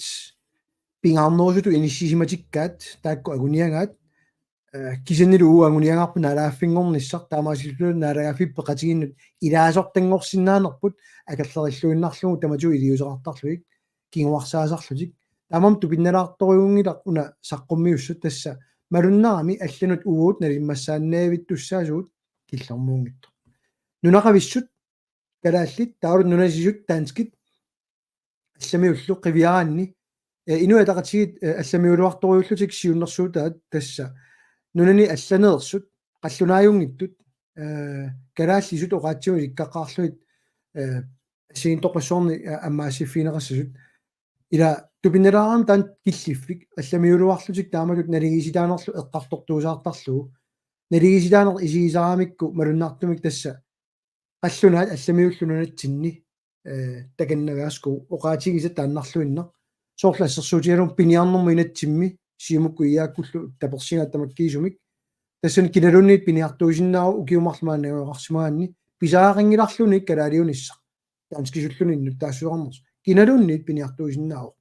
pingaarnerusutut inissisimatikkaat taakku anguniagaat, eh, kisiannili uagut anguniagarput naalagaaffinngornissaq taamaasilluni naalagaaffiit peqatigiinnut ilaasortanngorsinnaanerput akerlerilluinnarlugu tamatigut iliuuseqartarlugit kinguarsaasarlutik. Taamaammat tupinnalaartorujuunngilaq una saqqummiussat tassa malunnarami allanut uagut nalimmassaannavittussaasugut killormuunngitsoq. Nunaqavissut kalaallit, taavalu nunasisut danskit, allamiullu qiviaraanni eh, Inuit Ataqatigiit, eh, allamiuluartorujuullutik siunnersuutaat tassa nunani allaneersut, qallunaajunngitsut, eh, kalaallisut oqaatsimut isikkoqarlugit, eh, assigiinngitsorpassuarnik, eh, ammaassiffigineqassasut. Ila tupinnalaarami taanna killiffik, allamiuluarlutik taamatut naligiissitaanerlu eqqartortuusaartarlugu. Naligiissitaaneq isigisaramikku malunnartumik tassa qallunaat allamiullu nunatsinni, eh, takannagasku oqaatigisat taannarluinnaq. Soorlu assersuutigalugu piniarnermut inatsimmi, Siumukkut I A-kkullu tapersigaat tamakkiisumik. Tassani kinaluunniit piniartuusinnaavoq ukiut marluk maani najugaqarsimagaanni. Pisariaqanngilarluunniit kalaaliunissaq. Danskisulluni innuttaassuseqarnersoq. Kinaluunniit piniartuusinnaavoq.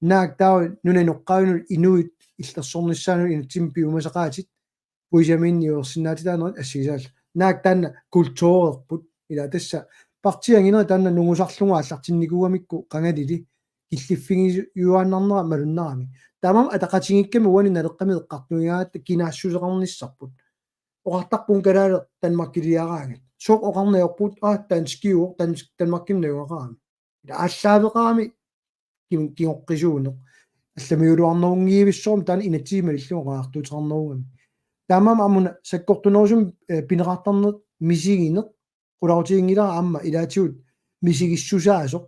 Naak taava nunap inoqqaavinut inuit illersornissaannut inatsimmi piumasaqaatit puisamiinniuersinnaatitaanerit assigisaallu. Naak taanna kulturerput. Ila tassa partiit anginerit taanna nungusarlugu aallartinnikuugamikku qangalili killiffigiuaannarnera malunnarami. Taamaammat ataqatigiikkami uani Naleqqami eqqartuigaangatta kinaassuseqarnissarput. Oqartarput kalaaleq Danmarkiliaraangat. Sooq oqarneq ajorpugut, aa, danskiuvoq, dans-, Danmarkimi najugaqarami. Ila aallaaveqarami kim-, kingoqqisuuneq. Allamiuluarnerunngivissoorami taanna inatsisit malillugu oqariartuuteqarnerugami. Taamaammat aamma una sakkortunerusumik, eh, pineqartarneq misigineq, qularutiginngilara aamma ilaatigut misigissusaasoq,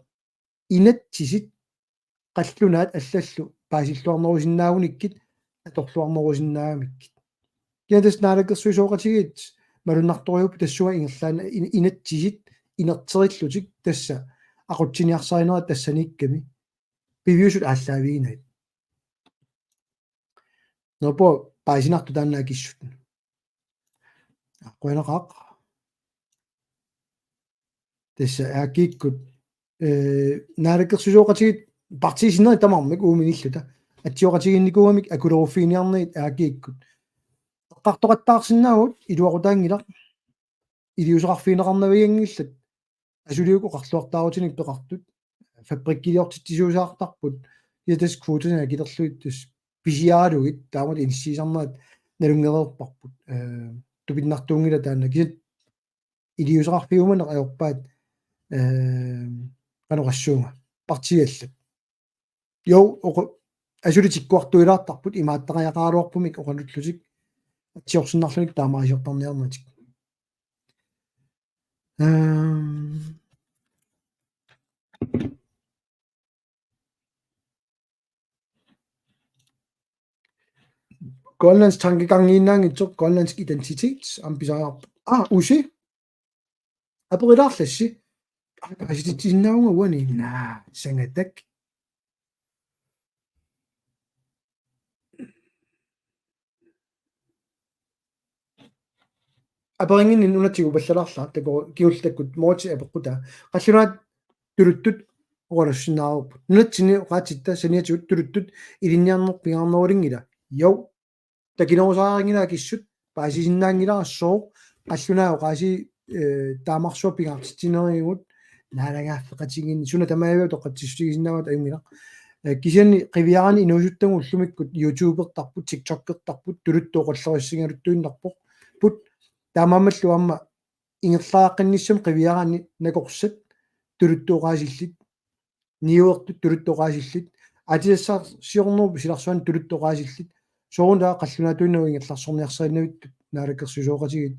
inatsisit qallunaat allallu paasilluarnerusinnaagunikkit, atorluarnerusinnaagamikkit. Kisianni tassa naalakkersuisooqatigiit malunnartorujuupput tassunga ingerlaanna in-, inatsisit inerterillutik tassa aqutsiniarsarinerat tassaniikkami piviusut aallaaviginagit. Neriuppunga paasinartoq taanna akissut. Qujanaqaaq. Tassa A G-kkut, eh, naalakkersuisooqatigiit partiit sinnerit tamarmik uuminilluta. Atsioqatigiinnikuugamik akuleruffiginiarnagit A G-kkut. Eqqartoqattaarsinnaavugut iluaqutaanngilaq. Iliuuseqarfigineqarnavianngillat. Asuliuk oqarluartaarutinik peqartut. Fabrikkiliortitsisuusaartarput. Kisianni tassa kvotanik akilerlugit tassa pisiaralugit taamatut inissiisarnerat nalunngereerparput. Eh, tupinnartuunngilaq taanna. Kisianni iliuuseqarfiumaneq ajorpaat, eh, qanoq oqassuunga. Partiit allat. Jo, oqu-, asuli tikkuartuilaartarput imaattariaqaraluarpumik oqalullutik atsiorsinnarlutik taamaaliortarniarnatik. Ehm. Grønlandsk tankegangiinnaanngitsoq, grønlandsk identitet, aamma pisariaqarpoq. Ah, Usi. Aperilaarlassi. Aa, paasititsisinnaavunga uani. Naa, sangatak. Aperinnginninni una tigupallalaarlara, takuuk kingulleq takkut Mootsi apeqqutaa. Qallunaat tuluttut oqalussinnaavarput. Nunatsinni oqaatsitta saniatigut tuluttut ilinniarneq pingaarnerulinngila. Jo. Takinerusaarinngilara kissut, paasisinnaanngilara sooq, qallunaat oqaasii, eh, taamarsuaq pingaartitsinerivut, naalagaaffeqatigiinni, suna tamaviaat toqqatsissutigisinnaavaat ajunngilaq. Eh, kisianni qiviaraanni inuusuttagut ullumikkut YouTubertarput, TikTokertarput, tuluttut oqallorissigaluttuinnarput, put, taamaammallu aamma ingerlaaqqinnissamut qiviaraanni nakorsat, tuluttut oqaasillit, niuertut tuluttut oqaasillit, aatsitassarsiornerup silarsuanut tuluttut oqaasillit, soorunami qallunaatuinnaq ingerlarsorniarsariinnavittut naalakkersuisooqatigiit.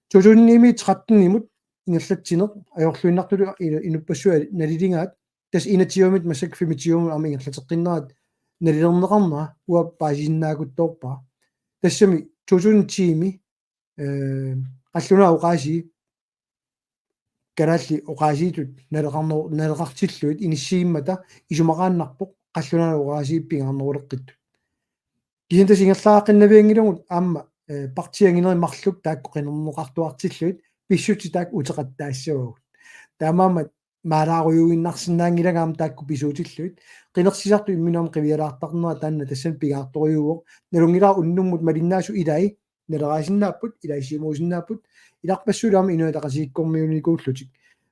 To tusind ni-mi tretten-imut ingerlatsineq ajorluinnartutut i-, inuppassuit naliligaat, tassa enogtyve-mit massakkut femogtyve-mut aamma ingerlateqqinnerat nalilerneqarnera uanga paasisinnaakuttoorpara. Tassami to tusind ti-mi, eh, qallunaat oqaasii kalaallit oqaasiitut naleqarneru-, naleqartillugit inissiimmata isumaqaannarpoq qallunaat oqaasii pingaarneruleqqittut. Kisianni tassa ingerlaaqqinnavianngilagut aamma, eh, partiit anginerit marluk taakku qinerneqartuartillugit pissutsit taakku uteqattaassavagut. Taamaammat maalaarujuinnarsinnaanngilanga aamma taakku pisuutillugit. Qinersisartut imminut aamma qivialaartarnera taanna tassani pingaartorujuuvoq. Nalunngilara unnummut malinnaasut ilai naleraasinnaapput, ilaisiimuusinnaapput, ilarpassuillu aamma Inuit Ataqatigiikkormiunikuullutik.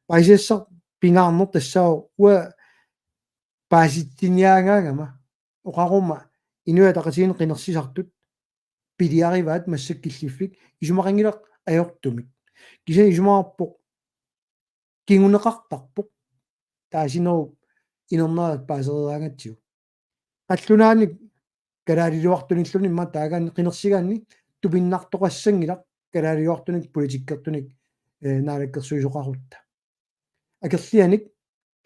Paasisassaq pingaarneq tassaavoq uanga paasitsiniaagaangama oqaruma Inuit Ataqatigiinni qinersisartut piliarivaat massakkut killiffik isumaqanngilaq ajortumik. Kisianni isumaqarpoq kinguneqartarpoq taasinerup inernera paasereeraangatsigu. Qallunaanit kalaaliuartunilluunniit immaqa taagaanni qinersigaanni tupinnartoqassanngilaq kalaaliuartunik politikkertunik, eh, naalakkersuisoqarutta. Akerlianik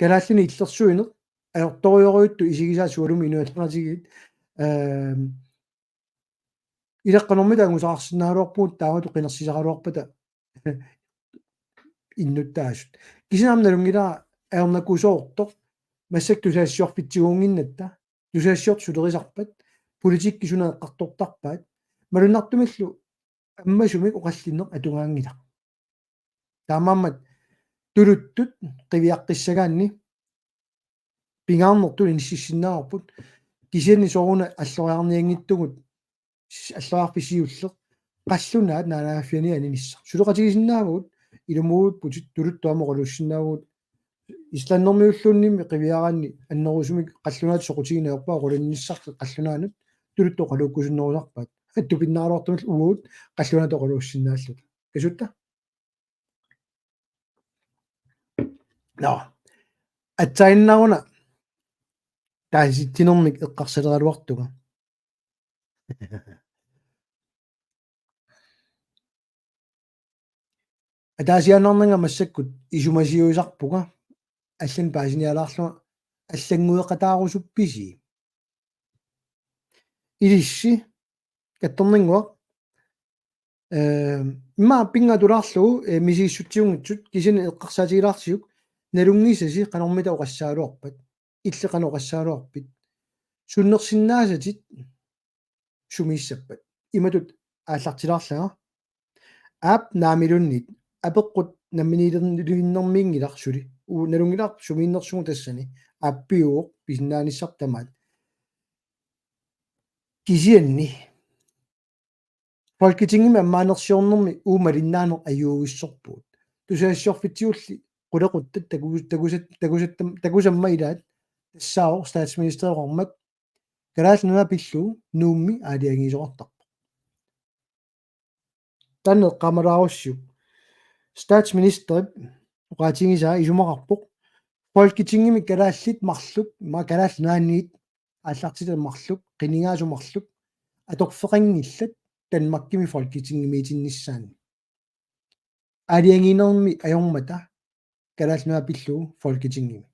kalaallinik illersuineq ajortorujorujuttut isigisaat sualummik inuiaqatigiit, ehm, ileqqanermit angusaqarsinnaagaluarpugut taamatut qinersisaraluarpata innuttaasut. Kisianni aamma nalunngilara ajornakusoortoq massakkut tusagassiorfitsiguunnginnatta, tusagassiortut sulerisarpat, politikki suna eqqartortarpaat, malunnartumillu ammasumik oqallinneq atugaanngilaq. Taamaammat tuluttut qiviaqqissagaanni pingaarnertut inississinnaavarput, kisianni sooruna alloriarnianngitsugut, s-, alloriarfik siulleq, qallunaat naalagaaffiani aninissaq. Suleqatigisinnaavagut, ilumuuipput tuluttut aamma oqaluussinnaavugut, Islandermiulluunniimmi qiviaraanni annerusumik qallunaatut soqutigineq ajorpaa oqalunnissartik qallunaanut tuluttut oqaluukkusunnerusarpaat. Tupinnaraluartumillu uagut qallunaatut oqaluussinnaalluta. Kasutta? Nå. Aatsaannguaq una taasitsinermik eqqarsaleraluartunga. Ataasiaannarnanga massakkut isumasiuisarpunga, allanik paasinialaarlunga, allanngueqataarusuppisi? Ilissi, Kattorninnguaq, eh, immaqa pinngatulaarlugu, eh, misigissutsiunngitsut, kisianni eqqarsaatigilaarsiuk, nalunngisasi qanormita oqassagaluarpat, illit qanoq oqassagaluarpit, sunnersinnaasatit sumiissappat. Imatut aallartilaarlanga. Aap naamiluunniit, apeqqut namminiilivinnermiinngilaq suli. Uu, nalunngilarput sumiinnersugut tassani. Aappiuvoq pisinnaanissaq tamaat. Kisianni Folketingimi ammaanersiornermi uuma malinnaaneq ajuuvissorpugut. Tusagassiorfitsigulli qulequttat taku-, takusat-, takusattam-, takusammat ilaat tassaavoq statsministerioqarmat Kalaallit Nunaat pillugu Nuummi aalajangiisoqartarpoq. Taanna eqqaamalaarussiuk. Statsministerip oqaatigisaa isumaqarpoq Folketingimi kalaallit marluk, ima Kalaallit Nunaanniit aallartitat marluk, qinigaasut marluk, atorfeqanngillat Danmarkimi Folketingimiitinnissaanni. Aalajangiinermi ajormata Kalaallit Nunaat pillugu Folketingimi.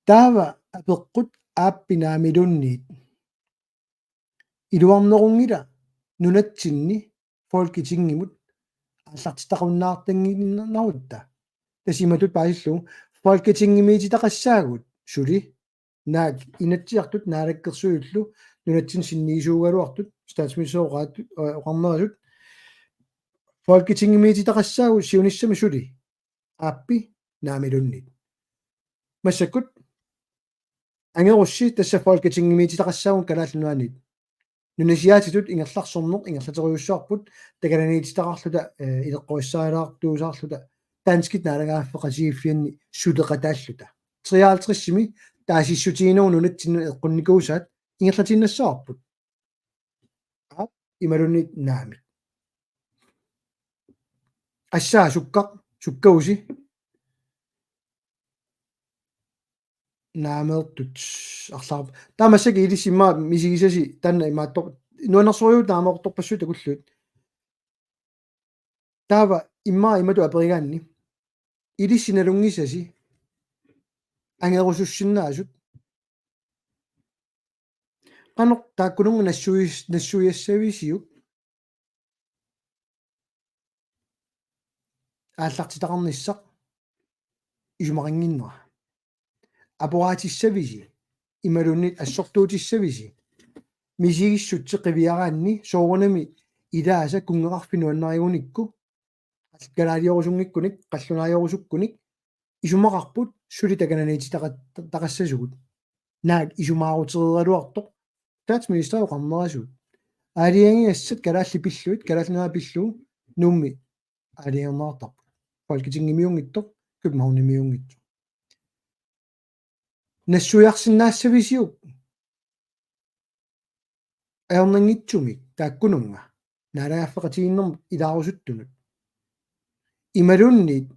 Taava apeqqut aappi naamiluunniit iluarnerunngilaq nunatsinni Folketingimut aallartitaqunnaartanngiinnarutta. Tassa imatut paasillugu Folketingimiititaqassaagut suli naak Inatsisartut Naalakkersuisullu nunatsinni sinniisuugaluartut statsministerip oqaat-, eh, oqarnerasut Folketingimiititaqassaagut siunissami suli aappi naamiluunniit. Massakkut angerussi tassa Folketingimiititaqassaagut Kalaallit Nunaanniit. Nunasiaatitut ingerlarsorneq ingerlateriussavarput takananiititaqarluta, eh, ileqqorissaalaartuusaarluta danskit naalagaaffeqatigiiffianni suleqataalluta. Treoghalvtredsimi taasissutiginerup nunatsinnut eqqunnikuusaat ingerlatiinnassavarput. Aap, imaluunniit naamik. Assaa sukkaq, sukkavusi? Naameertut arlaarput. Taava massakkut ilissi immaqa misigisasi taanna imaattoq. Nuannersorujussuaq naameertorpassuit takullugit. Taava immaqa imatut aperigaanni. Ilissi nalunngisasi angerusussinnaasut. Qanoq taakkununnga nassuis-, nassuiassavisiuk? Aallartitaqarnissaq isumaqannginnera. Aporaatissavisigit imaluunniit assortuutissavisi misigissutsit qiviaraanni soorunami ilaasa kunngeqarfik nuannarigunikku, kalaaliusunngikkunik, qallunaajorusukkunik, isumaqarput suli takananiititaqat-, taqassasugut. Naak isumaarutereeraluartoq statsministerip oqarnerasugut. Aalajangigassat kalaallit pillugit, Kalaallit Nunaat pillugu Nuummi aalajangerneqartarput. Folketingimiunngitsoq, Københavnimiunngitsoq. Nassuiarsinnaassavisiuk ajornanngitsumik taakkununnga naalagaaffeqatigiinnermut ilaarusuttunut. Imaluunniit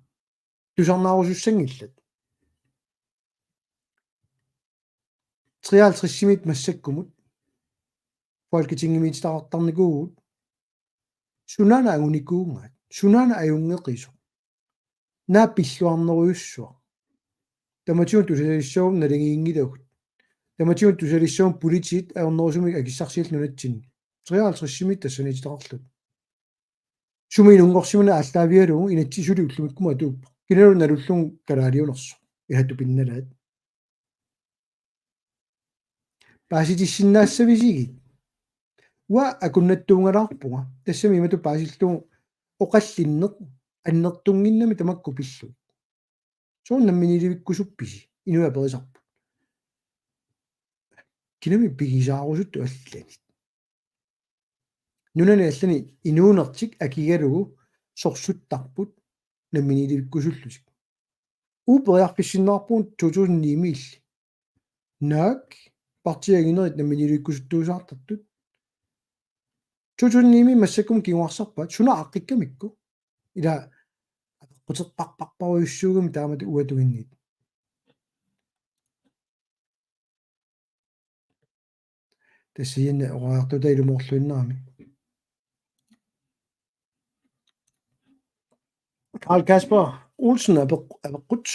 tusarnaarusussanngillat. treoghalvtredsimiit massakkumut Folketingimiititaqartarnikuuvugut, sunaana angunikuugaat, sunaana ajunngeqisoq, naak pilluarnerujussuaq. Tamatigut tusalissagut naligiinngilagut. Tamatigut tusalissagut politiit ajornerusumik akissarsiallutik nunatsinni. Treoghalvtredsimiit tassaniititaqarlutik. Sumi inunngorsimaneq aallaavigalugu inatsit suli ullumikkut atuuppoq. Kinaluunniit nalullugu kalaaliunersoq. Ilaatigut pinnalaat. Paasitissinnaassavisigit? Uanga akunnattuungalaarpunga. Tassami imatut paasillugu oqallinneq annertunnginnami tamakku pillugit. Soorlu namminiilivikkusuppisi? Inuit aperisarput. Kinami pigisaarusuttut allanit? Nunani allani inuunertik akigalugu sorsuttarput namminiilivikkusullutik. Uagut periarfissinneqarpugut to tusind ni-miilli. Naak partiit anginerit namminiilivikkusuttuusaartartut? To tusind ni-miit massakkut kinguarsarpaat, suna aaqqikkamikku? Ila apeqquterpassuarujussuugami taamatut uanga tunginnit. Tassani oqariartuutaa ilumoorluinnarami. Karl Kasper Olsen apeq-, apeqqut: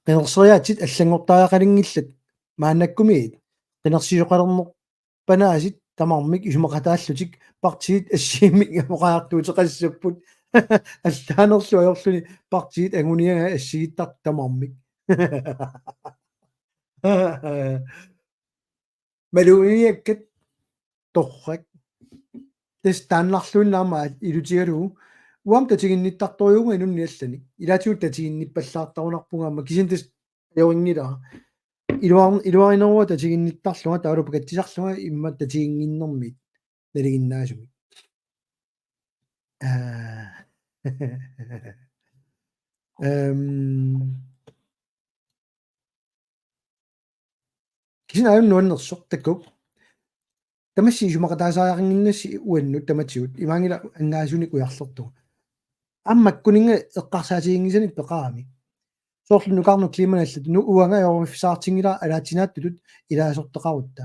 Qinerseriaatsit allanngortariaqalinngillat maannakkumiit, qinersisoqalernerpanaasiit tamarmik isumaqataallutik partiit assigiimmik oqariartuuteqassapput. Allaanerlu ajorluni partiit anguniagai assigiittartut tamarmik. Maluginiakkat torrak. Tassa taannarluinnaq aamma ilutigalugu. Uanga tatiginnittartorujuuvunga inunnik allanik. Ilaatigut tatiginnippallaartarunarpunga aamma, kisianni tassa ajorinngilaa. Iluar-, iluarineruara tatiginnittarlunga, taavalu pakatsisarlunga immaqa tatiginnginnermit nalinginnaasumik. Aa. Ehm. Kisianni aajuna nuannersoq takuuk. Tamassi isumaqataasariaqannginnassi uannut tamatigut. Imaanngilaq angaasunik ujarlertugut. Aamma makkuninnga eqqarsaatiginngisanik peqarami. Soorlu nukarnut klimanallat nu uanga ajoriffisaartinngilara alaatsinaattutut ilaasortaqarutta.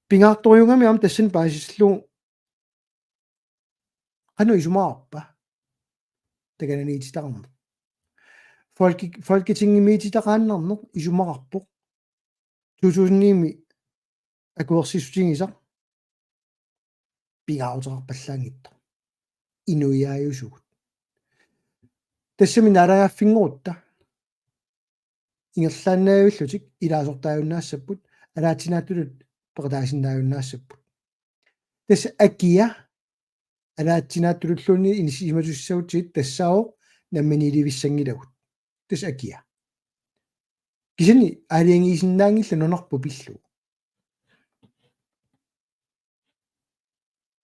Pingaartorujugami aamma tassani paasissallugu qanoq isumaqarpa takananiititaqarneq. Folke-, Folketingimiititaqaannarneq isumaqarpoq. To tusind ni-mi akuersissutigisaq pingaaruteqarpallaanngitsoq. Inuiaajusugut. Tassami naalagaaffinngorutta ingerlaannavillutik ilaasortaajunnaassapput, alaatsinaattulut peqataasinnaajunnaassapput. Tassa akia alaatsinaattululluunniit inissisimatussagutsigit tassaavoq namminiilivissanngilagut. Tassa akia. Kisianni aalajangiisinnaanngillat nunarput pillugu.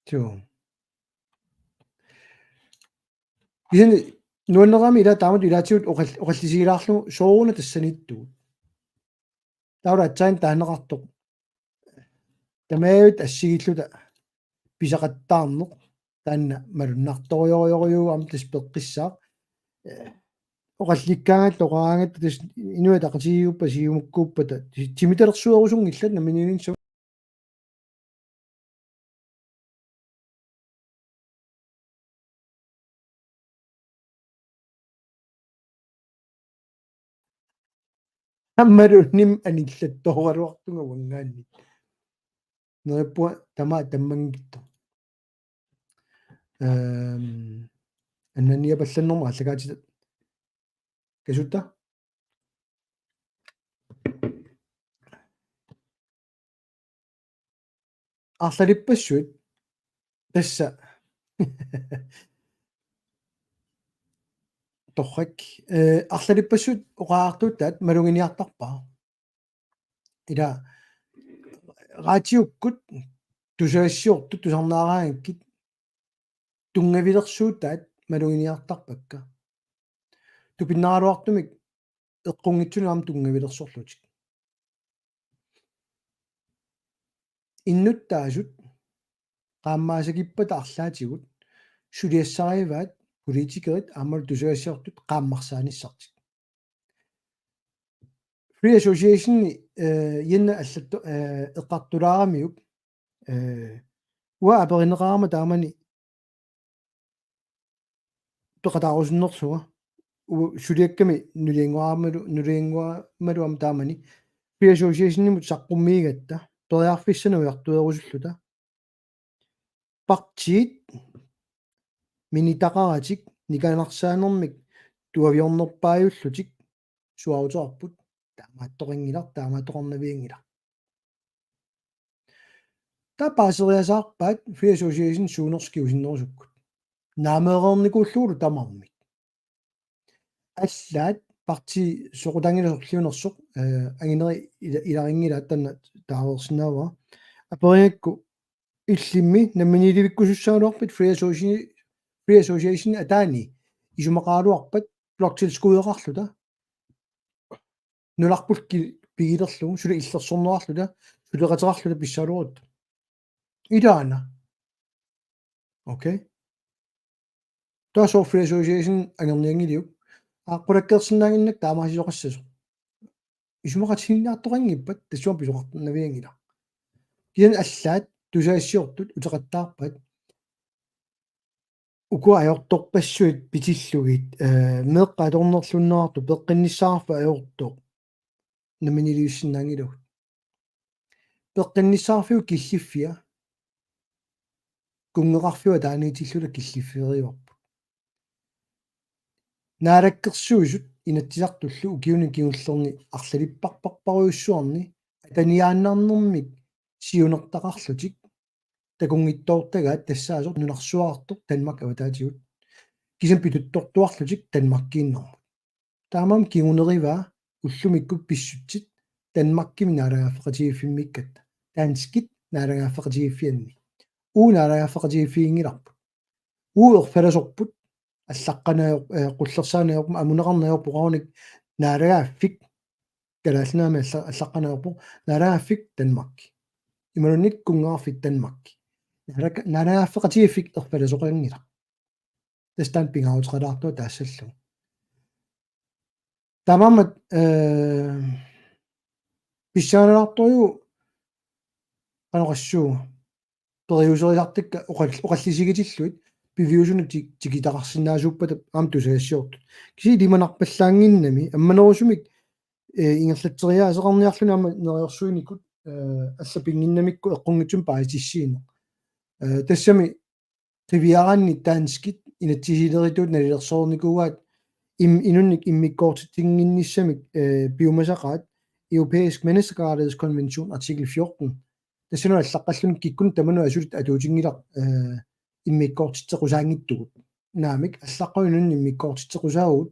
Suu. Kisianni nuannerami ila taamatut ilaatigut oqall-, oqallisigilaarlugu sooruna tassaniittugut. Taava aatsaat taaneqartoq. Tamaviat assigiilluta pisaqattaarneq taanna malunnartorujorujussuuvoq aamma tassa peqqissaaq. Eh, oqallikkaangatta oqaraangatta tassa Inuit Ataqatigiiuppata Siumukkuuppata ti-, timitalersuerusunngillat namminiilinnissaq. Aammalu nim anillattoraluartunga uanngaanniit. Neriuppunga tamaat tammanngitsoq. Ehm, annanniapallannermut aallakaatitat. Kasuutta? Arlalippassuit tassa. Torrak. Eh, arlalippassuit oqariartuutaat maluginiartarpara. Ila raatiukkut tusagassiortut tusarnaaraangakkit tunngavilersuutaat maluginiartarpakka. Tupinnaraluartumik eqqunngitsunik aamma tunngavilersorlutik. Innuttaasut qaammaasakippat arlaatigut suliassarivaat politikerit aammalu tusagassiortut qaammarsaanissartik. Free Association, eh, Janne allattu, eh, eqqartulaaramiuk, eh, uanga aperineqarama taamani peqataarusunnersunga, u-, suliakkami nuliannguaramalu, nuliannguaramalu aamma taamani Free Associationimut saqqummiigatta, periarfissanik ujartuerusulluta. Partiit minitaqaratik nikanarsaanermik tuaviornerpaajullutik suaaruteqarput, taamaattoqanngilaq, taamaattoqarnavianngilaq. Taava paaseriasaarpaat Free Association suunersoq kingusinnerusukkut. Naameereernikuullugulu tamarmik. Allaat partii soqutaanngilaq sorliunersoq, eh, angineri ila-, ilarinngilaa, taanna taareersinnaavara. Aperigakku illimmi namminiilivikkusussagaluarpit Free Association, Free Association ataani isumaqaraluarpat bloktilskudeqarluta. Nunarput ki-, pigilerlugu, suli illersorneqarluta, suleqateqarluta pissagaluarutta. Ilaana. Okay. Taava soorlu Free Association angernianngiliuk. Aa, qulakkeersinnaannginnakku taamaasisoqassasoq. Isumaqatigiinniartoqanngippat tassunga pisoqarnavianngilaq. Kisianni allaat tusagassiortut uteqattaarpaat. Ukua ajortorpassuit pitillugit, eh, meeqqat atornerlunneqartut peqqinnissaqarfik ajortoq namminiilivissinnaanngilagut. Peqqinnissaqarfiup killiffia kunngeqarfiup ataaniitilluta killifferivarput. Naalakkersuisut Inatsisartullu ukiuni kingullerni arlalipparparparujussuarni ataniaannarnermik siunertaqarlutik takunngitsoortagaat tassaasoq nunarsuarartoq Danmark avataatigut. Kisianni pituttortuarlutik Danmarkiinnarmut. Taamaammat kingunerivaa ullumikkut pissutsit Danmarkimi naalagaaffeqatigiiffimmikkatta. Danskit naalagaaffeqatigiiffianni. Uagut naalagaaffeqatigiiffiginngilarput. Uagut erfalasorput, allaqqanajor-, eh, qullersaanajorput, amuneqarnajorput, oqarunik naalagaaffik, Kalaallit Nunaanni alla-, allaqqanajorpoq, naalagaaffik Danmark. Imaluunniit kunngeqarfik Danmark. Naalaga-, naalagaaffeqatigiiffik erfalasoqanngilaq. Tassa taanna pingaaruteqalaartoq taassallugu. Taamaammat, eh, pissanganalaartorujuuvoq qanoq oqassuunga. Periuserisartakka oqal-, oqallisigitillugit piviusunut ti-, tikitaqarsinnaasuuppata aamma tusagassiortut. Kisianni ilimanarpallaannginnami ammanerusumik, eh, ingerlatseriaaseqarniarluni aamma neriorsuinikkut, eh, alla pinnginnamikku eqqunngitsumik paasitissiineq. Eh, tassami qiviaraanni danskit inatsisileritut nalilersoornikuugaat im-, inunnik immikkoortitsinnginnissamik, eh, piumasaqaat Europæisk Menneskerettighedskonvention artikel fjorten. Tassanut allaqqalluni kikkunnut tamanut asulittut atuutinngilaq, eh, immikkoortitseqqusaanngitsugut. Naamik, allaqqavoq inunnik immikkoortitseqqusaavugut.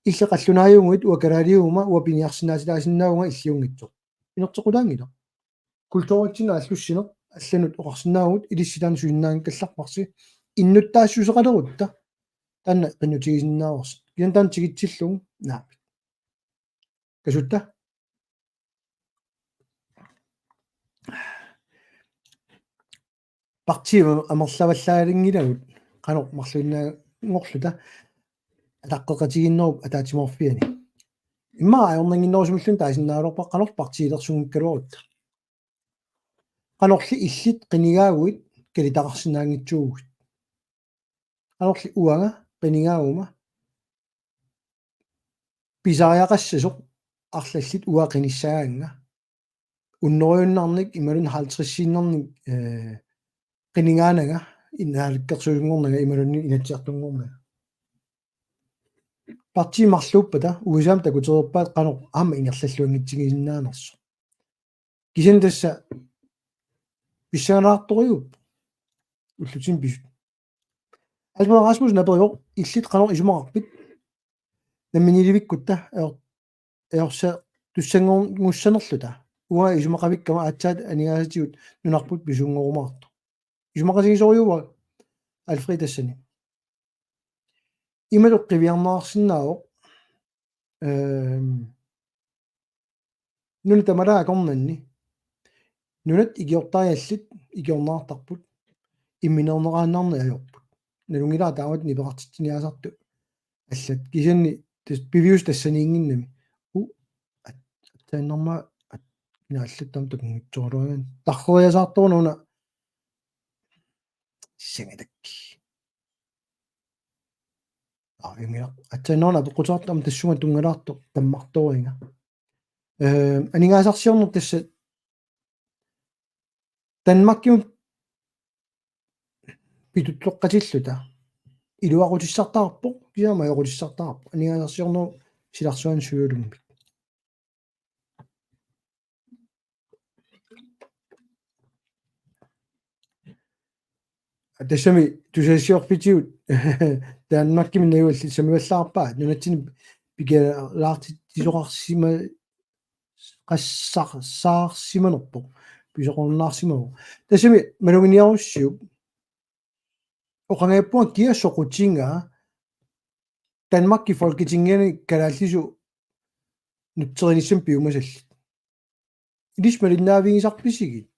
Illit qallunaajunnguit uanga kalaaliuguma uanga piniarsinnaatitaasinnaavunga illiunngitsoq. Inerteqqutaanngilaq. Kulturitsinnut aallussineq allanut oqarsinnaavugut, ilissi taanna susinnaanngikkallarparsi, innuttaassuseqalerutta taanna qinnutigisinnaavarsi. Kisianni taanna tikitsillugu naamik. Kasutta? Partiit amerlavallaalinngilagut qanoq marluinnaanngorluta ataqqeqatigiinnerup ataatsimoorfiani. Immaqa ajornannginnerusumilluunniit taasinnaagaluarpara qanorlu partiilersunngikkaluarutta. Qanorli illit qinigaaguit kalitaqarsinnaanngitsuuguit. Qanorli uanga qinigaaguma pisariaqassasoq arlallit uanga qinissagaannga. Hundredeunngornik imaluunniit halvtredsiinnarnik, eh, qinigaananga, Naalakkersuisunngornanga imaluunniit Inatsisartunngornanga. Partiit marluuppata U S A-mi takutereerpaat qanoq aamma ingerlalluanngitsigisinnaanersoq. Kisianni tassa pissanganartorujuuvoq ullutsinni pisut. Alfred Rasmussen aperivoq: Illit qanoq isumaqarpit namminiilivikkutta ajor-, ajorsaattussanngorngussanerluta? Uanga isumaqavikkama aatsaat aningaasatigut nunarput pisuunngorumaartoq. Isumaqatigisorujuuara Alfred tassani. Imatut qiviarneqarsinnaavoq, ehm, nunat tamarmik akornanni. Nunat ikiortariallit ikiorneqartarput. Imminerneqaannarneq ajorput. Nalunngilara taamatut nipeqartitsiniaasartut allat. Kisianni tas-, piviusoq tassaniinnginnami. U-, at-, Taannarma at-, naallattam takunngitsoorluagan. Tarreriasaartoruna una. Sangatak. Aa, immiaq. Atsaanneruna apeqqutaartoq aamma tassunga tunngalaartoq tammartooriga. Ehm, aningaasarsiorneq tassa Danmarkimut pituttoqqatilluta. Iluaqutissartaarpoq, kisianni ajoqutissartaarpoq. Aningaasarsiornerup silarsuani sujulummik. Tassami tusagassiorfitsigut Danmarkimi najugallit sammivallaarpaat nunatsinni pikialaartitsisoqarsima qassar-, saarsimanerpoq, pisoqarunnaarsimavoq. Tassami maluginiarussiuk oqangajappunga kia soqutigaa Danmarkip Folketingiani kalaallisut nutserinissamut piumasallit. Ilissi malinnaavigisarpisigit?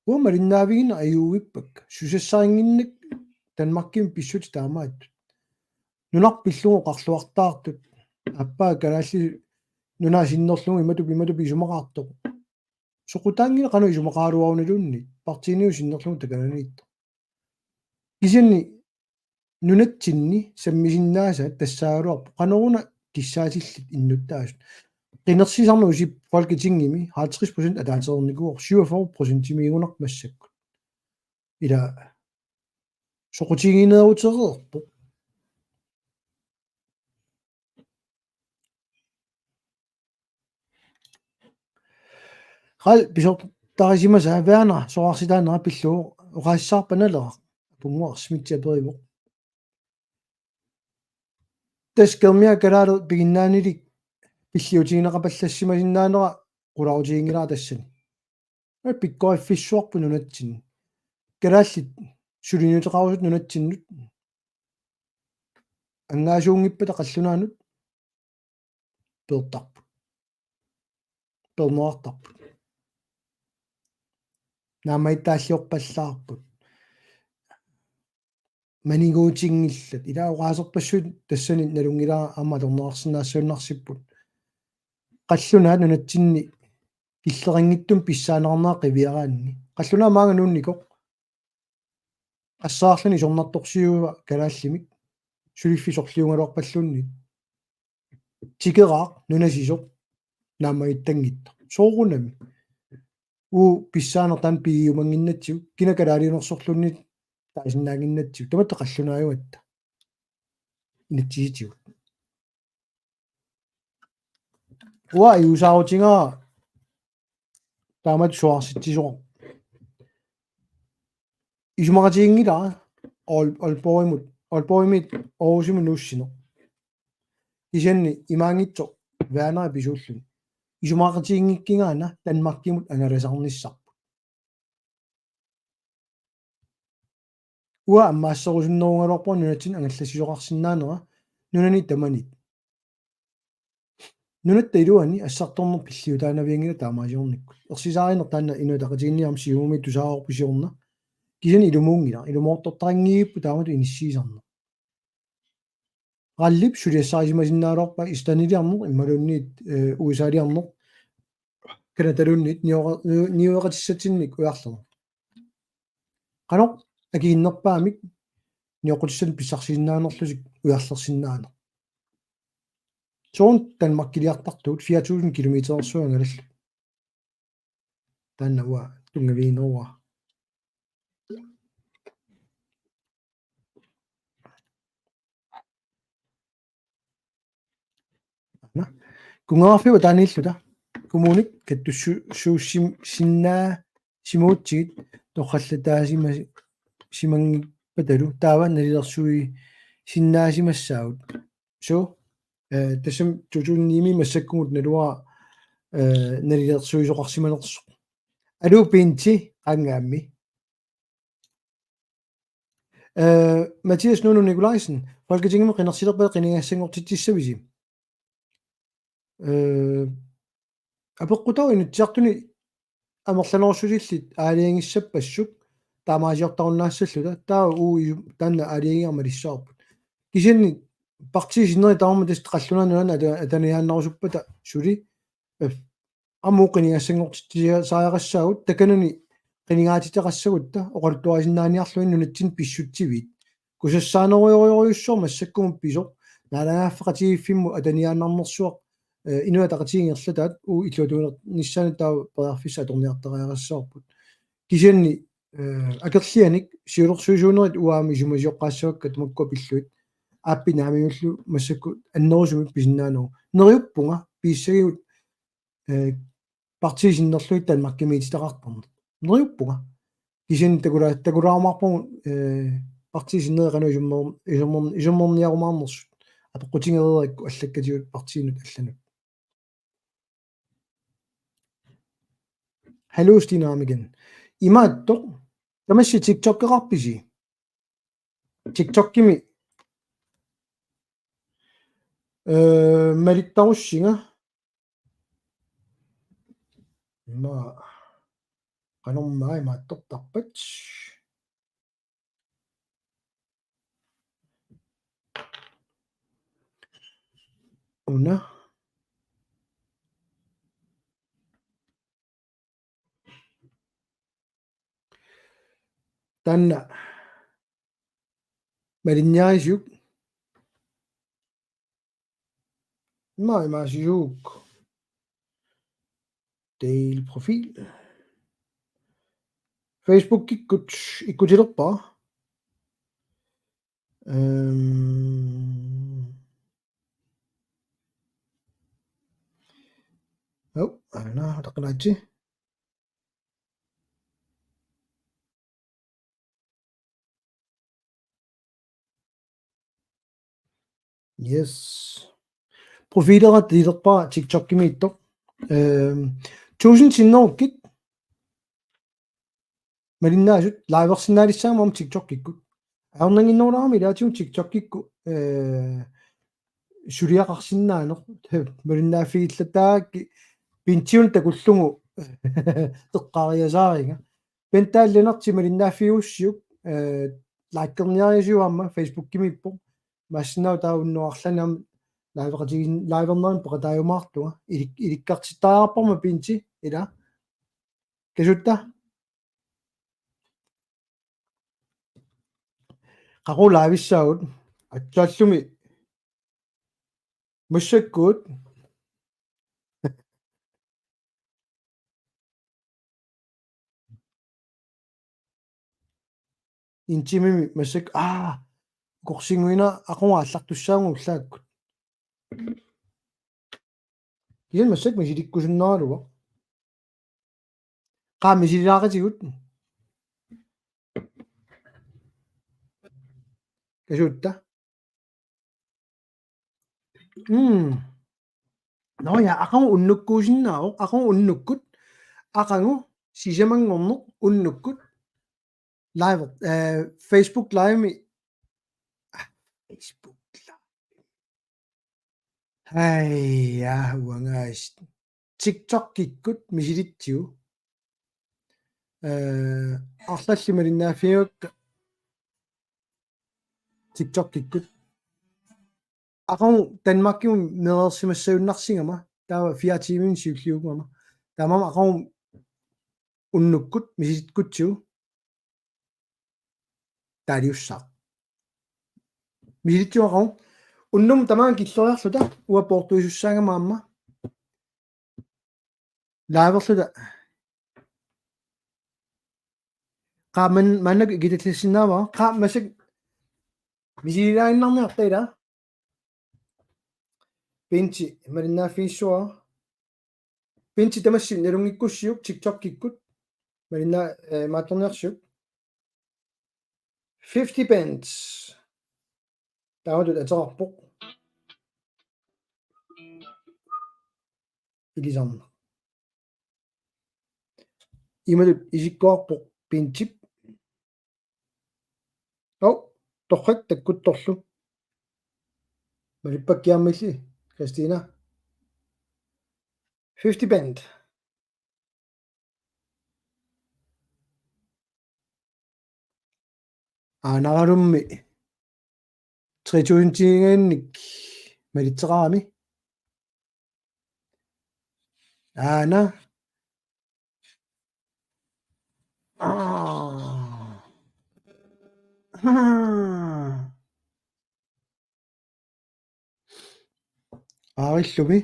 Uanga malinnaavigineq ajuuippakka. Susassarinnginnakkit Danmarkimi pissutsit taamaattut. Nunarput pillugu oqarluartaartut. Aappaa kalaallit nunaa sinnerlugu imatut imatut isumaqartoq. Soqutaanngilaq qanoq isumaqaraluarunaluunniit. Partiiniut sinnerlugu takananiittoq. Kisianni nunatsinni sammisinnaasaat tassaagaluarpoq qanoruna kissaatillit innuttaasut. Qinersisarneq Uusip Folketingimi halvtreds procent ataatsimiinnikuuvoq, syvogfyrre procentimiigunarpoq massakkut. Ila soqutigineerutereerpoq. Qal pisortarisimasaa Werner sorarsitaanera pillugu oqaasissaarpa Naleraq, apunnguaq Smith aperivoq. Tassa Germiaq kalaalerput piginnaanilik pilliutigineqapallassimasinnaanera qulaatiginngilara tassani. Pikkoriffissuarput nunatsinni. Kalaallit suliniuteqarusut nunatsinnut. Angaasuunngippata qallunaanut peertarput. Peerneqartarput. Naammagittaalliorpallaarput. Maniguutinngillat. Ila oqaaserpassuit tassani nalunngilara aamma atorneqarsinnaassagunarsipput. Qallunaat nunatsinni killeqanngitsumik pissaaneqarnera qiviaraanni. Qallunaat maanga nuunnikoq. Qassaarluni isornartorsiuiva kalaallimik. Suliffik sorliugaluarpalluunniit. Tikeraaq nunasisoq naammagittanngitsoq. Soorunami. Uu pissaaneq taanna pigiumannginnatsigu. Kina kalaaliunersorluunniit taasinnaannginnatsigu. Tamatta qallunaajugatta. Inatsisitigut. Uanga ajuusaarutigaara taamatut suaarsitsisoqarpoq. Isumaqatiginngilara Aal-, Aalborgimut, Aalborgimiit Aarhusimut nuussineq. Kisianni imaanngitsoq Werner pisuulluni. Isumaqatiginngikkigaana Danmarkimut angalasarnissarput. Uanga ammaasserusunnerugaluarpunga nunatsinni angallassisoqarsinnaanera nunani tamanit. Nunatta iluani assartorneq pilliutaanavianngilaq taamaaliornikkut. Ersisaarineq taanna Inuit Ataqatigiinni aamma Siumumi tusaavarput siorna. Kisianni ilumuunngilaq, ilumoortortarinngivipput taamatut inissiisarneq. Qallip suliassarisimasinnaagaluarpaa Islandiliarneq imaluunniit, eh, U S A-liarneq, Canadaluunniit nioqa-, nioqatissatsinnik ujarlerneq. Qanoq akikinnerpaamik nioqqutissanik pissarsisinnaanerlutik ujarlersinnaaneq. Soorlu Danmarkiliartartugut fire tusind kilometerersuit angalallutik. Taanna uanga tunngavigineruara. Aana. Kunngeqarfiup ataaniilluta. Kommunit kattussuussim-, sinnaa-, simuutsigit torrallataasima-, simanngippatalu taava nalilersuisinnaasimassaagut. Suu, eh, tassami to tusind ni-mi massakkumut naluara, eh, nalilersuisoqarsimanersoq. Aluu Pinti, qangaammi. Eh, Mathias Nunu Nikolajsen, Folketingimi qinersilerpat qinigassanngortitsissavisi? Eh, apeqqutaavoq Inatsisartuni amerlanerussutillit aalajangissappassuk taamaaliortarunnaassalluta, taava uu isu-, taanna aalajangiga malissavarput. Kisianni partiit sinneri tamarmik tassa qallunaat nunaannut ata-, ataniaannarusuppata suli, eh, aamma qinigassanngortitsisariaqassaagut, takanani qinigaatitaqassagutta oqaluttuarisinnaaniarlugit nunatsinni pissutsiviit. Kusassaanerujorujussuaq massakkumut pisoq, naalagaaffeqatigiiffimmut ataniaannarnersuaq, eh, Inuit Ataqatigiit ingerlataat uagut illuatungaanissaanut taava periarfissat atorniartariaqassavarput. Kisianni, eh, akerlianik siulersuisuunerit uanga aamma isumasioqqaassavakka tamakkua pillugit. Aappi naamigillu massakkut annerusumik pisinnaaneruvoq. Neriuppunga piissagigut, eh, partiit sinnerlugit Danmarkimiititaqartarneq. Neriuppunga. Kisianni takula-, takulaarumaarpagut, eh, partiit sinneri qanoq isummer-, isummer-, isummerniarumaarnersut. Apeqqutigereerakku allakkatigut partiinut allanut. Hallo, Stine Rammigen. Imaattoq, tamassi TikTokeqarpisi? TikTokimi, eh, malittarussinga. Ima qanormaa imaattortarpat. Una. Taanna malinniarisiuk. Ima imaasisuuk. Del profil. Facebookikkut ikkutilerpara. Øhm. Jo, aana, taqqalaatsi. Yes. Profiilera tiilerpara TikTokimiittoq. Øhm, tusind sinnerukkit malinnaasut liversinnaalissagamik aamma TikTokikkut. Ajornannginnerulaarami ilaatigut TikTokikkut, eh, suliaqarsinnaaneq. Malinnaaffigillattaarakkit Pintiuna takullugu eqqariasaaringa. Pentaalinerti malinnaaffiussiuk, eh, likerniarisiuk aamma Facebookimiippoq. Maassinnaavoq taava unnuarlani aamma liveqatigin-, livernermik peqataajumaartunga. Ilik-, ilikkartittariaqarparma Pinti, ila. Kasuutta? Qaqugu livissaagut? Atsaallumi. Massakkut. Intimimi massakkut, aa, ukorsinnguina aqagu aallartussaagut ullaakkut. Kisianni massakkut misilikkusunnaaraluaq. Qaa misililaaqatigut. Kasuutta? Mm. Nå ja, aqagu unnukkuusinnaavoq, aqagu unnukkut, aqagu sisamanngorneq unnukkut. Live, eh, Facebook Live-mi. Ah, Facebook Live. Hej, ja, uangaist. TikTokikkut misilitsigu. Eh, arlallit malinnaaffigaakka TikTokikkut. Aqagu Danmarkimut meerarsimassagunarsigama, taava fire timer siulliugama. Taamaammat aqagu unnukkut misilikkutsigu. Taaliussaaq. Misilitsigu aqagu. Unnummut tamaanga killeriarluta uanga poortuisussaagama aamma. Liverluta. Qaa man-, maannakkut ikitallassinnaavara. Qaa massakkut misililaaginnarniarta ila. Pinti, malinnaaffigissuara. Pinti tamassi nalunngikkussiuk TikTokikkut. Malinna-, eh, maattorniarsiuk. Fifty pence. Taamatut ateqarpoq. Ilisarnaq. Imatut isikkoqarpoq Pintip. Au, torrak takkuttorlu. Malippakkiarmilli, Christina. Fifty pence. Aanaralummi tre tusindiingaannik malitseqarami. Aana. Aa. Aa. Aarillumi.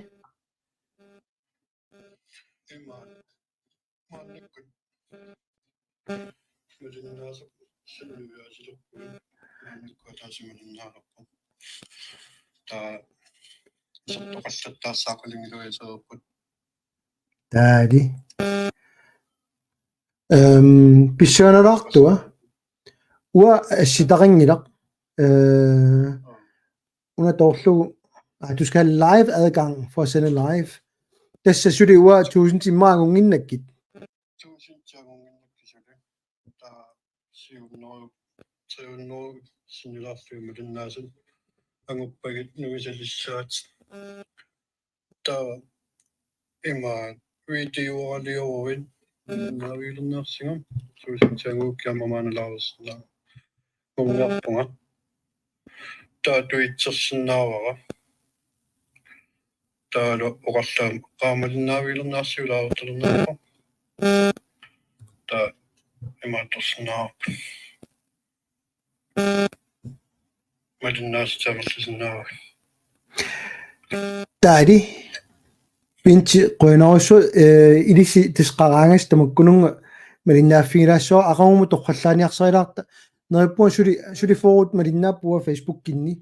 Ima. Maannakkut. Malinnaasut sunniusilerput. Maannakkut ataaseq malinnaalerpoq. Taava isertoqallattaassaaqalingiluisoorput. Taali. Øhm, pissanganartua. Uanga assitaqanngilaq. Øh, una toorlugu. Ah, du skal have live adgang for at sende live. Tassa suli uanga tusind timer angunnginnakkit. Tusind timer angunnginnakkit suli. Taava syv hundrede, tre hundrede sinnilaarlugit malinnaasut. Anguppagit nuisalissaat. Taava ima videoliorlugu naaviilerniarsiga. Tusind timer angukkit aamma maanna live-ersinnaa. Ungarpunga. Taava Twitch-ersinnaavara. Taavalu oqarlunga qaamalinnaavilernaarsiulaarutalernaarpoq. Taava imaattorsinnaavarput. Malinnaasut amerlasinnaavara. Taali. Pinti qujanarsuaq, øh, ilissi tassa qaraangassi tamakkununnga malinnaaffigilaassuara aqagumut torrallaaniarsarilaarta. Neriuppunga suli, suli fyrre malinnaapput uanga Facebookinni.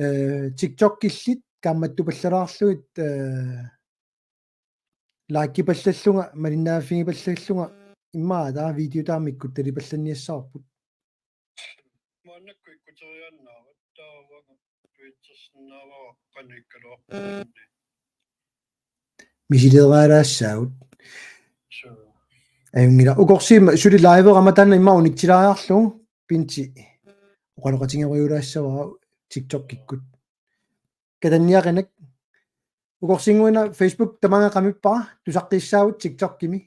Øh, TikTokillit kaammattupallalaarlugit, øh, likepallallunga, malinnaaffigipallallunga, immaqa taava videot taamaakkut talipallanniassavarput. Maannakkut ikkuteriaannaavat taava Twitch-ersinnaavara qanoq ikkaluarpunga. Misileeraalaassaagut. Suu. Ajunngilaq. Ukorsiima suli live-erama taanna immaqa unitsilaariarlugu Pinti oqaloqatigerujulaassavara TikTokikkut. Katanniaqinak. Ukorsiinnguina Facebook tamaanga qamippara, tusaqqissaagut TikTokimi.